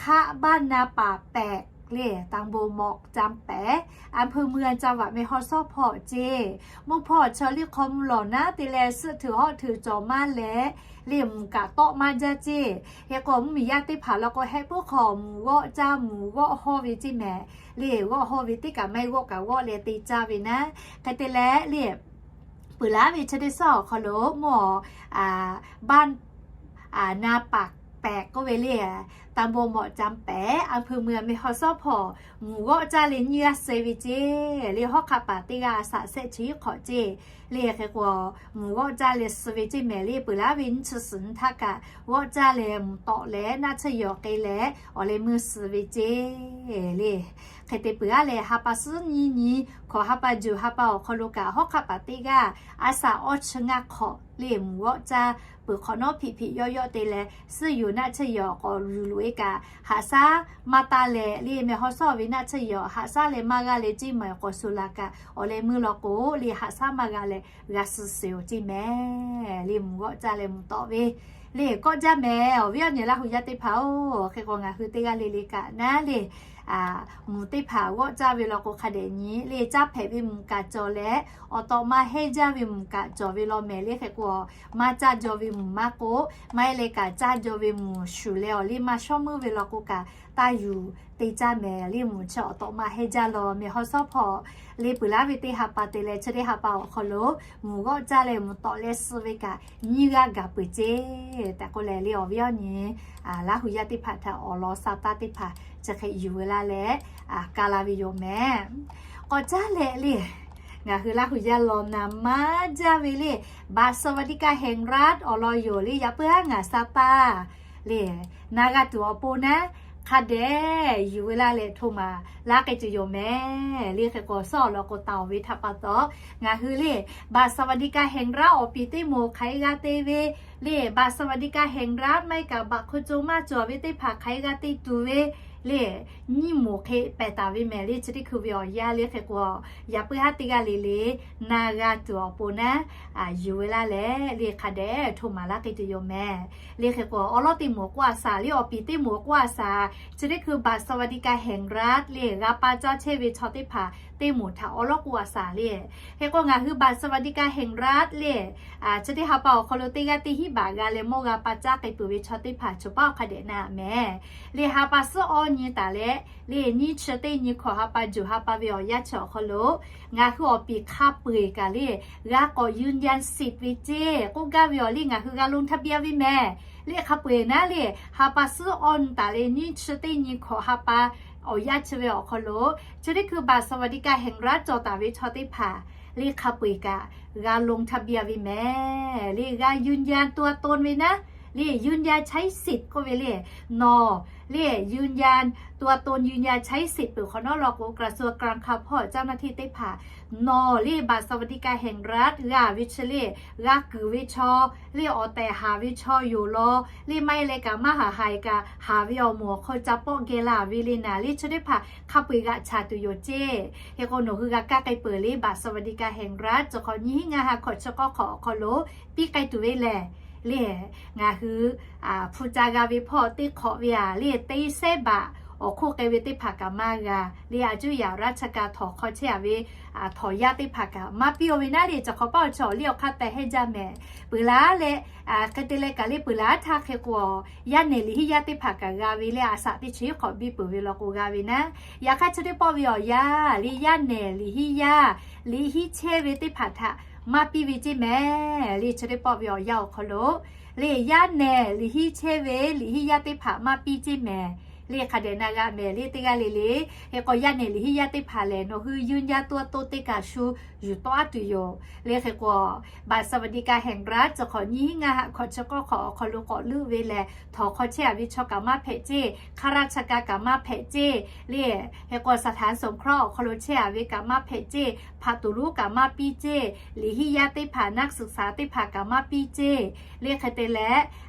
คาบานาป่าแปก le ตำบลหมอกจำแปะ อำเภอเมือง จังหวัด แม่ฮ่องสอน hpawˇ ceˇ. Mvuhˇ hpawˇ chaw liˇ hk'aw mvuhˇ lawˬ naˉ te leh suhˆ htuiˬ hawˆ htuiˬ cawˬ maˇ leh, le mvuhˇ kaꞈ tawˆ maˇ jaˇ ceˇ. Hk'e k'o mvuhˇ miˬ yaˇ teˇ hpaˍ law k'o heh puiˉ hk'aw mvuhˇ g'awˆ caˇ mvuhˇ g'awˆ hawˇ ve ceˇ mehˍ. Le g'awˆ hawˇ ve teˇ kaꞈ maˇ heˆ g'awˆ kaꞈ g'awˆ leh te caˇ ve naˉ. Hk'e te leh le peuˬ laˉ ve chi teˇ suhˉ awˬ hk'aw lo mvuhˇ บ้านนาป่าแปก k'oˆ ve le, ตำบลหมอกจำแปะ อำเภอเมือง แม่ฮ่องสอน hpawˇ mvuhˇ g'awˆ caˇ leh nyiˇ g'aˇ suhˍ ve ceˇ. Le hawˉ hk'aˆ paˍ teˇ g'aˇ a shaꞈ shehˆ chi hk'awꞈ ceˇ. Le hk'e k'o mvuhˇ g'awˆ caˇ leh suhˍ ve ceˇ mehˍ. Le peuˬ laˉ ve nyiˇ chi suhˍ nyi htaˇ kaꞈ g'awˆ caˇ leh mvuhˇ tawˆ leh naˆ chi yawˬ k'ai leh awˬ leh meuˇ suhˍ ve ceˇ. Le hk'e te peuˬ aˉ leh ha pa suhˉ nyiˇ nyi hkawꞈ ha pa juˬ ha pa awˬ hk'aw lo kaꞈ hawˉ hk'aˆ paˍ teˇ g'aˇ a shaꞈ awˇ chi ngaˇ hk'awꞈ le mvuhˇ g'awˆ caˇ peuˬ hk'awꞈ nawˉ hpiꞈ hpiꞈ yawˆ yawˆ te leh suhˆ yuˬ naˆ chi yawˬ k'awꞈ luˬ loꞈ e kaꞈ haꞈ shaˉ maˇ taˇ leh le meh haw shawˉ ve naˆ chi yawˬ haꞈ shaˉ leh maˇ g'a leh ceˇ maˬ k'awꞈ shuˍ laˬ kaꞈ awˬ leh meuˇ law k'o le haꞈ shaˉ maˇ g'a leh g'a suh suhˍ oˬ ceˇ mehˍ. Le mvuhˇ g'awˆ caˇ leh mvuhˇ tawˆ ve le kawˆ jaˇ mehˍ. Awˬ viˉ awˬ nyi Laˇ hu yaˇ teˇ hpaˍ-oˬ, hk'e k'o ngaˬ hui teˇ g'aˇ le le kaꞈ naˉ le mvuhˇ teˇ hpaˍ g'awˆ caˇ ve law k'o hk'a dehꞈ nyi le caˇ hpehꞈ ve mvuhˇ kaꞈ cawˬ leh awˬ tawꞈ ma hehnˇ jaˇ ve mvuhˇ kaꞈ cawˬ ve law mehˍ. Le hk'e k'o maˇ caˇ jaw ve mvuhˇ maˇ k'oˆ, maˇ heˆ leh kaꞈ caˇ jaw ve mvuhˇ shuˍ leh awˬ liˇ maˇ shawˉ meuˇ ve law k'o kaꞈ taˇ yuˬ te caˇ mehˍ. Le mvuhˇ chi awˬ tawꞈ ma hehnˇ jaˇ law meh haw shawˉ hpawˇ le peuˬ laˉ ve teˇ ha pa te leh chi teˇ ha pa awˬ hk'aw lo mvuhˇ g'awˆ caˇ leh mvuhˇ tawˆ leh suh ve kaꞈ nyiˇ g'aˇ gaˬ peuˬ ceˇ tehꞈ k'oˆ leh le awˬ viˉ awˬ nyi Laˇ hu yaˇ teˇ hpaˍ htaꞈ awˬ lawn sa taˇ teˇ hpaˍ chi hk'e yuˬ ve laˇ leh ka la ve yoˬ mehˍ. K'awꞈ caˉ leh le ngaˬ hui Laˇ hu yaˇ law na maˇ jaˇ ve le บัตรสวัสดิการแห่งรัฐ awˬ lawn yoˬ le. Yaꞈ puiˉ haˉ ngaˬ sa taˇ le na g'a tuˬ awˬ pon naˉ hk'a dehꞈ yuˬ ve laˇ leh hto maˍ laˇ k'ai tuˬ yoˬ mehˍ. Le hk'e k'o suhˉ awˬ lawn k'o taˍ oˬ ve htaꞈ pa taw ngaˬ hui le บัตรสวัสดิการแห่งรัฐ awˬ piˍ teˇ moˍ hk'aˬ hk'e g'a te ve le บัตรสวัสดิการแห่งรัฐ maˇ heˆ kaꞈ บัตรคนจนมาก cawˬ ve teˇ hpaˍ hk'aˬ hk'e g'a te tuˬ ve le nyiˇ moˍ hk'e pehˬ taˍ ve mehˍ. Le chi teˇ hkui ve awˬ yanˇ le hk'e k'o yaꞈ puiˉ haˉ teˇ g'aˇ le le na g'a tuˬ awˬ pon naˉ yuˬ ve laˇ leh le hk'a dehꞈ hto maˍ laˇ k'ai tuˬ yoˬ mehˍ. Le hk'e k'o awˬ lawn teˇ moˍ k'oˆ a shaˍ le awˬ piˍ teˇ moˍ k'oˆ a shaˍ chi teˇ hkui บัตรสวัสดิการแห่งรัฐ le g'a pa caˇ chehˇ ve chaw teˇ hpaˍ teˇ moˍ htaꞈ awˉ lawˉ k'oˆ a shaˍ le. Hk'e k'o ngaˬ hui บัตรสวัสดิการแห่งรัฐ le, chi teˇ ha pa awˬ hk'aw lo teˇ g'aˇ teˇ hinˉ baꞈ g'a leh mawˇ g'a pa caˉ k'ai peuˬ ve chaw teˇ hpaˍ chaw paˉ awˬ hk'a dehꞈ na mehˍ. Le ha pa suhˉ awˇ nyi taˍ leh, le nyiˇ chi teˇ nyi hkawꞈ ha pa juˬ ha pa ve awˬ yanˇ chi awˬ hk'aw lo ngaˬ hui awˬ piˍ hk'a peu-eˬ kaꞈ le g'a k'awꞈ ยืนยันสิทธิ์ ve ceˇ k'oˆ gaˇ ve awˬ le ngaˬ hui g'a ลงทะเบียน ve mehˍ. Le hk'a peu-eˬ naˉ le ha pa suhˉ awˇ nyi taˍ leh nyiˇ chi teˇ nyi hkawꞈ ha pa awˬ yanˇ chi ve awˬ hk'aw lo chi teˇ hkui บัตรสวัสดิการแห่งรัฐ cawˬ taˍ ve chaw teˇ hpaˍ le hk'a peu-eˬ kaꞈ g'a ลงทะเบียน ve mehˍ. Le g'a ยืนยันตัวตน ve naˉ le ยืนยันใช้สิทธิ์ k'oˆ ve le nawˬ le ยืนยันตัวตน ยืนยันใช้สิทธิ์ peuˬ hk'awꞈ nawˉ law k'o กระทรวงการคลัง hpawˇ เจ้าหน้าที่ teˇ hpaˍ nawˬ le บัตรสวัสดิการแห่งรัฐ g'a ve chi le g'a kuiˬ ve chaw le awˬ tehˬ haˍ ve chaw yoˬ law le maˇ heˆ leh kaꞈ maˇ haˍ haiˬ kaꞈ haˍ ve awˬ moˍ awˬ hk'aw ca pawˆ geh la ve le naˍ le chi teˇ hpaˍ hk'a peu-eˬ g'aꞈ chaˍ tuˬ yoˬ ceˇ. Hk'e k'o nawˬ hui g'a kaˇ k'ai peuˬ le บัตรสวัสดิการแห่งรัฐ cawˬ hk'awꞈ nyiˇ hinˉ ngaˇ ha hkawꞈ chi k'awˇ hk'awꞈ awˬ hk'aw lo piˇ k'ai tuˬ ve lehˬ le ngaˬ hui hpu ca g'a ve hpawˇ teˇ hk'awꞈ ve a le teˇ sehˉ baꞈ awˬ hk'oˆ k'ai ve teˇ hpaˍ kaꞈ maˇ g'a le a cuˇ yaꞈ ราชการ htawnˍ hk'aw chehˇ a ve htawnˍ yaˇ teˇ hpaˍ kaꞈ maˇ piˇ-oˬ ve naˉ le cawˬ hk'awꞈ paˉ awˬ chi awˬ liˇ awˬ hk'aˇ tehꞈ hehnˇ jaˇ mehˍ. Peuˬ laˉ leh hk'e te leh kaꞈ le peuˬ laˉ htaˇ hk'e k'o yaˇ nehˬ liꞈ hiˉ yaˇ teˇ hpaˍ kaꞈ g'a ve le a shaꞈ teˇ chi hk'awꞈ biˇ peuˬ ve law k'o g'a ve naˉ. Yaꞈ hk'aˇ chi teˇ pawˆ ve awˬ yanˇ le yaˇ nehˬ liꞈ hiˉ yaˇ liꞈ hiˉ chehˇ ve teˇ hpaˍ htaꞈ maˇ piˇ ve ceˇ mehˍ. Le chi teˇ pawˆ ve awˬ yanˇ awˬ hk'aw lo le yaˇ nehˬ liꞈ hiˉ chehˇ ve liꞈ hiˉ yaˇ teˇ hpaˍ maˇ piˇ ceˇ mehˍ. Le hk'a dehꞈ na g'a mehˍ le teˇ g'aˇ le le. Hk'e k'o yaˇ nehˬ liꞈ hiˉ yaˇ teˇ hpaˍ lehˬ nawˬ hui ยืนยันตัวตน te kaꞈ shu yuˬ tawˆ aˉ tuˬ yoˬ. Le hk'e k'o บัตรสวัสดิการแห่งรัฐ cawˬ hk'awꞈ nyiˇ hinˉ ngaˇ ha hkawꞈ chi k'awˇ hk'awꞈ awˬ hk'aw lo k'awꞈ leuˆ ve lehˬ htawnˍ hk'aw chehˇ a ve chaw kaꁞ maˇ hpehꞈ ceˇ, ข้าราชการ kaꞈ maˇ hpehꞈ ceˇ le. Hk'e k'o สถานสงเคราะห์ awˬ hk'aw lo chehˇ a ve kaꞈ maˇ hpehꞈ ceˇ, hpaꞈ tuˬ lonˉ kaꞈ maˇ piˇ ceˇ, liꞈ hiˉ yaˇ teˇ hpaˍ นักศึกษา teˇ hpaˍ kaꞈ maˇ piˇ ceˇ. Le hk'e te leh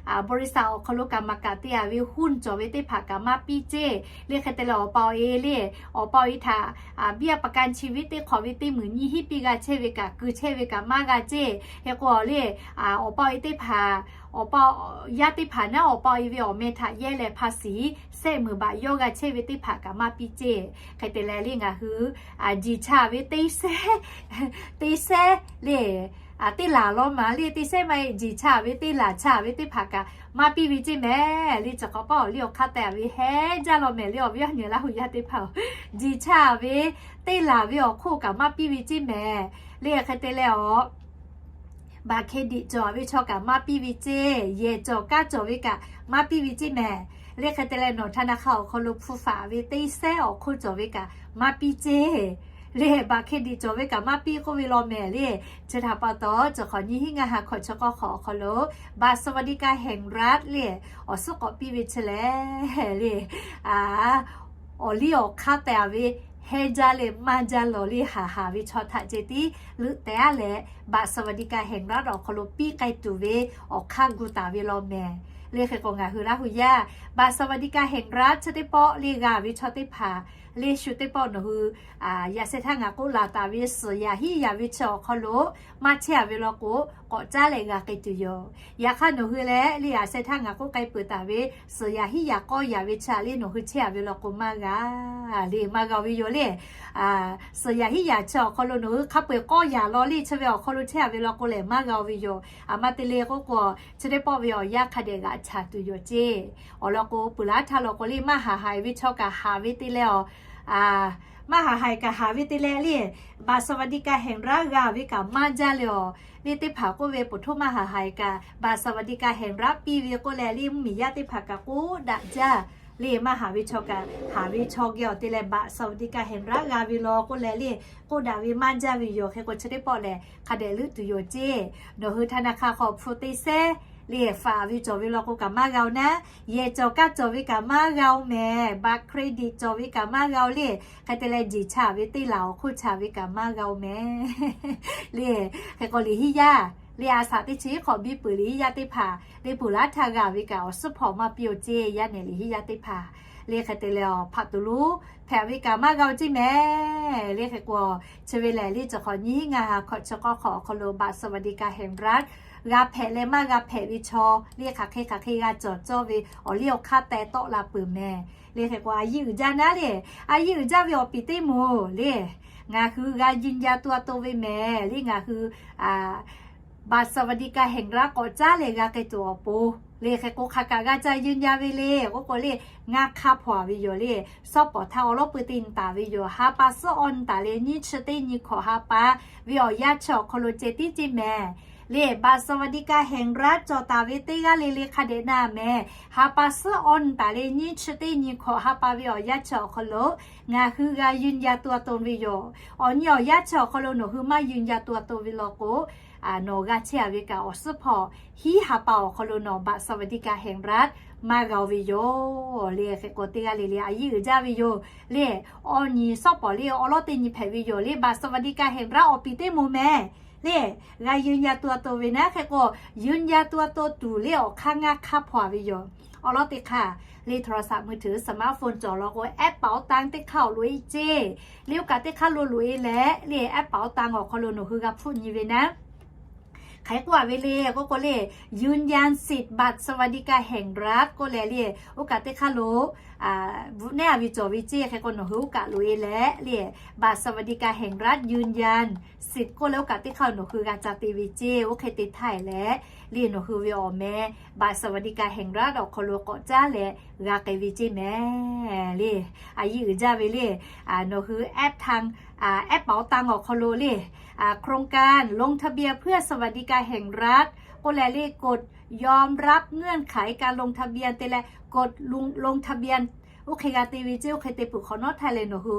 บริษัท awˬ hk'aw lo kaꞈ maˍ kaꞈ te a ve หุ้น cawˬ ve teˇ hpaˍ kaꞈ maˇ piˇ ceˇ. Le hk'e te leh awˬ pa awˬ e le awˬ pa awˬ e htaꞈ เบี้ยประกันชีวิต teˇ hk'awꞈ ve teˇ meunˍ nyiˇ hinˉ piˇ g'a chehˇ ve kaꞈ keu chehˇ ve kaꞈ maˇ g'a ceˇ. Hk'e k'o le awˬ pa awˬ e teˇ hpaˍ awˬ pa yaˇ teˇ hpaˍ naˉ awˬ pa awˬ e ve awˬ meh htaꞈ yehˇ leh ภาษี sehˆ meunˍ baꞈ yawˇ g'a chehˇ ve teˇ hpaˍ kaꞈ maˇ piˇ ceˇ. Hk'e te leh le ngaˬ hui jiˬ cha ve teˇ sehˉ teˇ sehˉ le teˇ laˬ law maˍ le teˇ sehˉ maˇ heˆ jiˬ cha ve teˇ laˬ cha ve teˇ hpaˍ kaꞈ maˇ piˇ ve ceˇ mehˍ. Le cawˬ hk'awꞈ paˉ awˬ liˇ awˬ hk'aˇ tehꞈ ve hehnˇ jaˇ law mehˍ le awˬ viˉ awˬ nyi Laˇ huˍ yaˇ teˇ hpaˍ-oˬ, jiˬ cha ve teˇ laˬ ve awˬ hk'oˆ kaꞈ maˇ piˇ ve ceˇ mehˍ. Le hk'e te leh awˬ บัตรเครดิต cawˬ ve chaw kaꞈ maˇ piˇ ve ceˇ, yehˬ cawˬ kaˇ cawˬ ve kaꞈ maˇ piˇ ve ceˇ mehˍ. Le hk'e te leh nawˬ ธนาคาร awˬ hk'aw lo hpu faˍ ve teˇ sehˉ awˬ hk'oˆ cawˬ ve kaꞈ maˇ piˇ ceˇ. Le บัตรเครดิต cawˬ ve kaꞈ maˇ piˇ k'oˆ ve law mehˍ le. Chi htaꞈ pa taw cawˬ hk'awꞈ nyiˇ hinˉ ngaˇ ha hkawꞈ chi k'awˇ hk'awꞈ awˬ hk'aw lo บัตรสวัสดิการแห่งรัฐ le awˬ suhˉ k'awꞈ piˇ ve chi lehˬ le awˬ liˇ awˬ hk'aˇ tehꞈ ve hehnˇ jaˇ leh maˇ jaˇ law le haˍ haˍ ve chaw htaꞈ ceh tiˉ leuˆ teh aˉ leh บัตรสวัสดิการแห่งรัฐ awˬ hk'aw lo piˇ k'ai tuˬ ve awˬ hk'aˇ gu taˍ ve law mehˍ. Le hk'e k'o ngaˬ hui Laˇ huˍ yaˇ บัตรสวัสดิการแห่งรัฐ chi teˇ pawˆ le g'a ve chaw teˇ hpaˍ le shu teˇ pawˆ nawˬ hui yaꞈ sheh htaˇ ngaˬ k'oˆ laˬ taˍ ve suhˍ yaꞈ hiˉ yaꞈ ve chi awˬ hk'aw lo maˇ chehˇ a ve law k'o k'awꞈ caˉ leh g'a k'ai tuˬ yoˬ. Yaꞈ hk'aˇ nawˬ hui leh le yaꞈ sheh htaˇ ngaˬ k'oˆ k'ai peuˬ taˍ ve suhˍ yaꞈ hiˉ yaꞈ k'awˇ yaꞈ ve chi a le nawˬ hui chehˇ a ve law k'o maˇ g'a le maˇ g'a ve yoˬ le. Suhˍ yaꞈ hiˉ yaꞈ chi awˬ hk'aw lo nawˬ hui hk'a peu-eˬ k'awˇ yaꞈ law le chi ve awˬ hk'aw lo chehˇ a ve law k'o lehˬ maˇ g'a ve yoˬ. A ma te le k'oˆ k'o chi teˇ pawˆ ve awˬ yanˇ hk'a dehꞈ g'aꞈ chaˍ tuˬ yoˬ ceˇ. Awˬ lawn k'o peuˬ laˉ htaˇ law k'o le maˇ haˍ haiˬ ve chaw kaꞈ haˍ ve te leh awˬ maˇ haˍ haiˬ kaꞈ haˍ ve te leh le บัตรสวัสดิการแห่งรัฐ g'a ve kaꞈ maˇ jaˇ le awˬ le teˇ hpaˍ k'oˆ ve ผม maˇ haˍ haiˬ kaꞈ บัตรสวัสดิการแห่งรัฐ piˇ ve k'oˆ leh le mvuhˇmiˬ yaˇ teˇ hpaˍ kaꞈ k'oˆ daꞈ jaˇ le maˇ haˍ ve chaw kaꞈ haˍ ve chaw geh awˬ te leh บัตรสวัสดิการแห่งรัฐ g'a ve law k'oˆ leh le k'oˆ daꞈ ve maˇ jaˇ ve yoˬ. Hk'e k'o chi teˇ pawˆ lehˬ hk'a dehꞈ leuˆ tuˬ yoˬ ceˇ. Nawˬ hui ธนาคาร hk'aw hpu teˇ sehˉ le faˍ ve cawˬ ve law k'o kaꞈ maˇ g'a-oˬ naˉ, yehˬ cawˬ kaˇ cawˬ ve kaꞈ maˇ g'a-oˬ mehˍ, บัตรเครดิต cawˬ ve kaꞈ maˇ g'a-oˬ le. Hk'e te leh jiˬ cha ve teˇ laˬ awˬ hk'oˆ cha ve kaꞈ maˇ g'a-oˬ mehˍ le. Hk'e k'o liꞈ hiˉ yaˇ le a shaꞈ teˇ chi hk'awꞈ biˇ peuˬ liꞈ hiˉ yaˇ teˇ hpaˍ le peuˬ laˉ htaˇ g'a ve kaꞈ awˬ suhˉ hpawꞈ maˇ piˇ-oˬ ceˇ. Yaˇ nehˬ liꞈ hiˉ yaˇ teˇ hpaˍ le hk'e te leh awˬ hpaꞈ tuˬ lonˉ hpehꞈ ve kaꞈ maˇ g'a-oˬ ceˇ mehˍ le. Hk'e k'o chi ve lehˬ le cawˬ hk'awꞈ nyiˇ hinˉ ngaˇ ha hkawꞈ chi k'awˇ hk'awꞈ awˬ hk'aw lo บัตรสวัสดิการแห่งรัฐ g'a hpehꞈ leh maˇ g'a hpehꞈ ve chaw le hk'aˬ hk'e hk'aˬ hk'e g'a cawˬ cawˇ ve awˬ liˇ awˬ hk'aˇ teh tawˆ la peuˬ mehˍ le. Hk'e k'o a yiˇ uiˍ jaˇ naˉ le, a yiˇ uiˍ jaˇ ve awˬ piˍ teˇ moˍ le ngaˬ hui g'a ยืนยันตัวตน ve mehˍ le. Ngaˬ hui บัตรสวัสดิการแห่งรัฐ k'awꞈ caˉ leh g'a k'ai tuˬ awˬ pon le, hk'e k'o hk'aˬ kaꞈ g'a ca ยืนยัน ve le k'oˆ k'o le, ngaˇ hk'aˇ hpaw-a ve yoˬ le. Shawˉ pawˍ htaˇ awˬ lawˉ pui te nyi taˍ ve yoˬ. Ha pa suhˉ awˬ nyi taˍ leh nyiˇ chi teˇ nyi hkawꞈ ha pa ve awˬ yanˇ chi awˬ hk'aw lo ceh tiˉ ceˇ mehˍ le. บัตรสวัสดิการแห่งรัฐ cawˬ taˍ ve teˇ g'aˇ le le hk'a dehꞈ na mehˍ. Ha pa suhˉ awˬ nyi taˍ leh nyiˇ chi teˇ nyi hkawꞈ ha pa ve awˬ yanˇ chi awˬ hk'aw lo ngaˬ hui g'a ยืนยันตัวตน ve yoˬ. Awˬ nyi awˬ yanˇ chi awˬ hk'aw lo nawˬ hui maˇ ยืนยันตัวตน ve law k'o, nawˬ g'a chehˇ-a ve kaꞈ awˬ suhˉ hpawˇ hiˉ ha pa awˬ hk'aw lo nawˬ บัตรสวัสดิการแห่งรัฐ maˇ g'a-o ve yoˬ le. Hk'e k'o teˇ g'aˇ le le a yiˉ uiˍ jaˇ ve yoˬ le. Awˬ nyi shawˉ pawˍ le awˬ lawˉ teˇ nyi hpehꞈ ve yoˬ le. บัตรสวัสดิการแห่งรัฐ awˬ piˍ teˇ moˍ mehˍ le. G'a ยืนยันตัวตน ve naˉ hk'e k'o, ยืนยันตัวตน tuˬ le awˬ hk'aˇ ngaˇ hk'aˇ hpaw-a ve yoˬ. Awˬ lawˉ teˇ hk'aˇ le โทรศัพท์มือถือ สมาร์ทโฟน cawˬ law k'o, app เป๋าตัง teˇ hk'aˇ awˬ loꞈ-e ceˇ le. Oˇ kaꞈ teˇ hk'aˇ lo loꞈ-e leh le, app เป๋าตัง awˬ hk'aw lo nawˬ hui g'a hpfuhˆ nyi ve naˉ, hk'aˬ hk'e k'oˆ-a ve le k'oˆ k'o le, ยืนยันสิทธิ์บัตรสวัสดิการแห่งรัฐ k'oˆ leh le, oˇ kaꞈ teˇ hk'aˇ lo bvuhꞈ nehˉ-a ve cawˬ ve ceˇ. Hk'e k'o nawˬ hui oˇ kaꞈ loꞈ-e leh le, บัตรสวัสดิการแห่งรัฐ ยืนยันสิทธิ์ k'oˆ leh oˇ kaꞈ teˇ hk'aˇ nawˬ hui g'a ca te ve ceˇ. Oˇ hk'e te htaˇ leh le, nawˬ hui ve awˬ meh บัตรสวัสดิการแห่งรัฐ awˬ hk'aw lo k'awꞈ caˉ leh g'a k'ai ve ceˇ mehˍ le. A yiˉ uiˍ jaˇ ve le, nawˬ hui app ทาง app เป๋าตัง awˬ hk'aw lo le, โครงการลงทะเบียนเพื่อสวัสดิการแห่งรัฐ k'oˆ leh le, กดยอมรับเงื่อนไขการลงทะเบียน te leh กดลงทะเบียน oˇ hk'e g'a te ve ceˇ. Oˇ hk'e te peuˬ hk'awꞈ nawˉ htaˇ leh nawˬ hui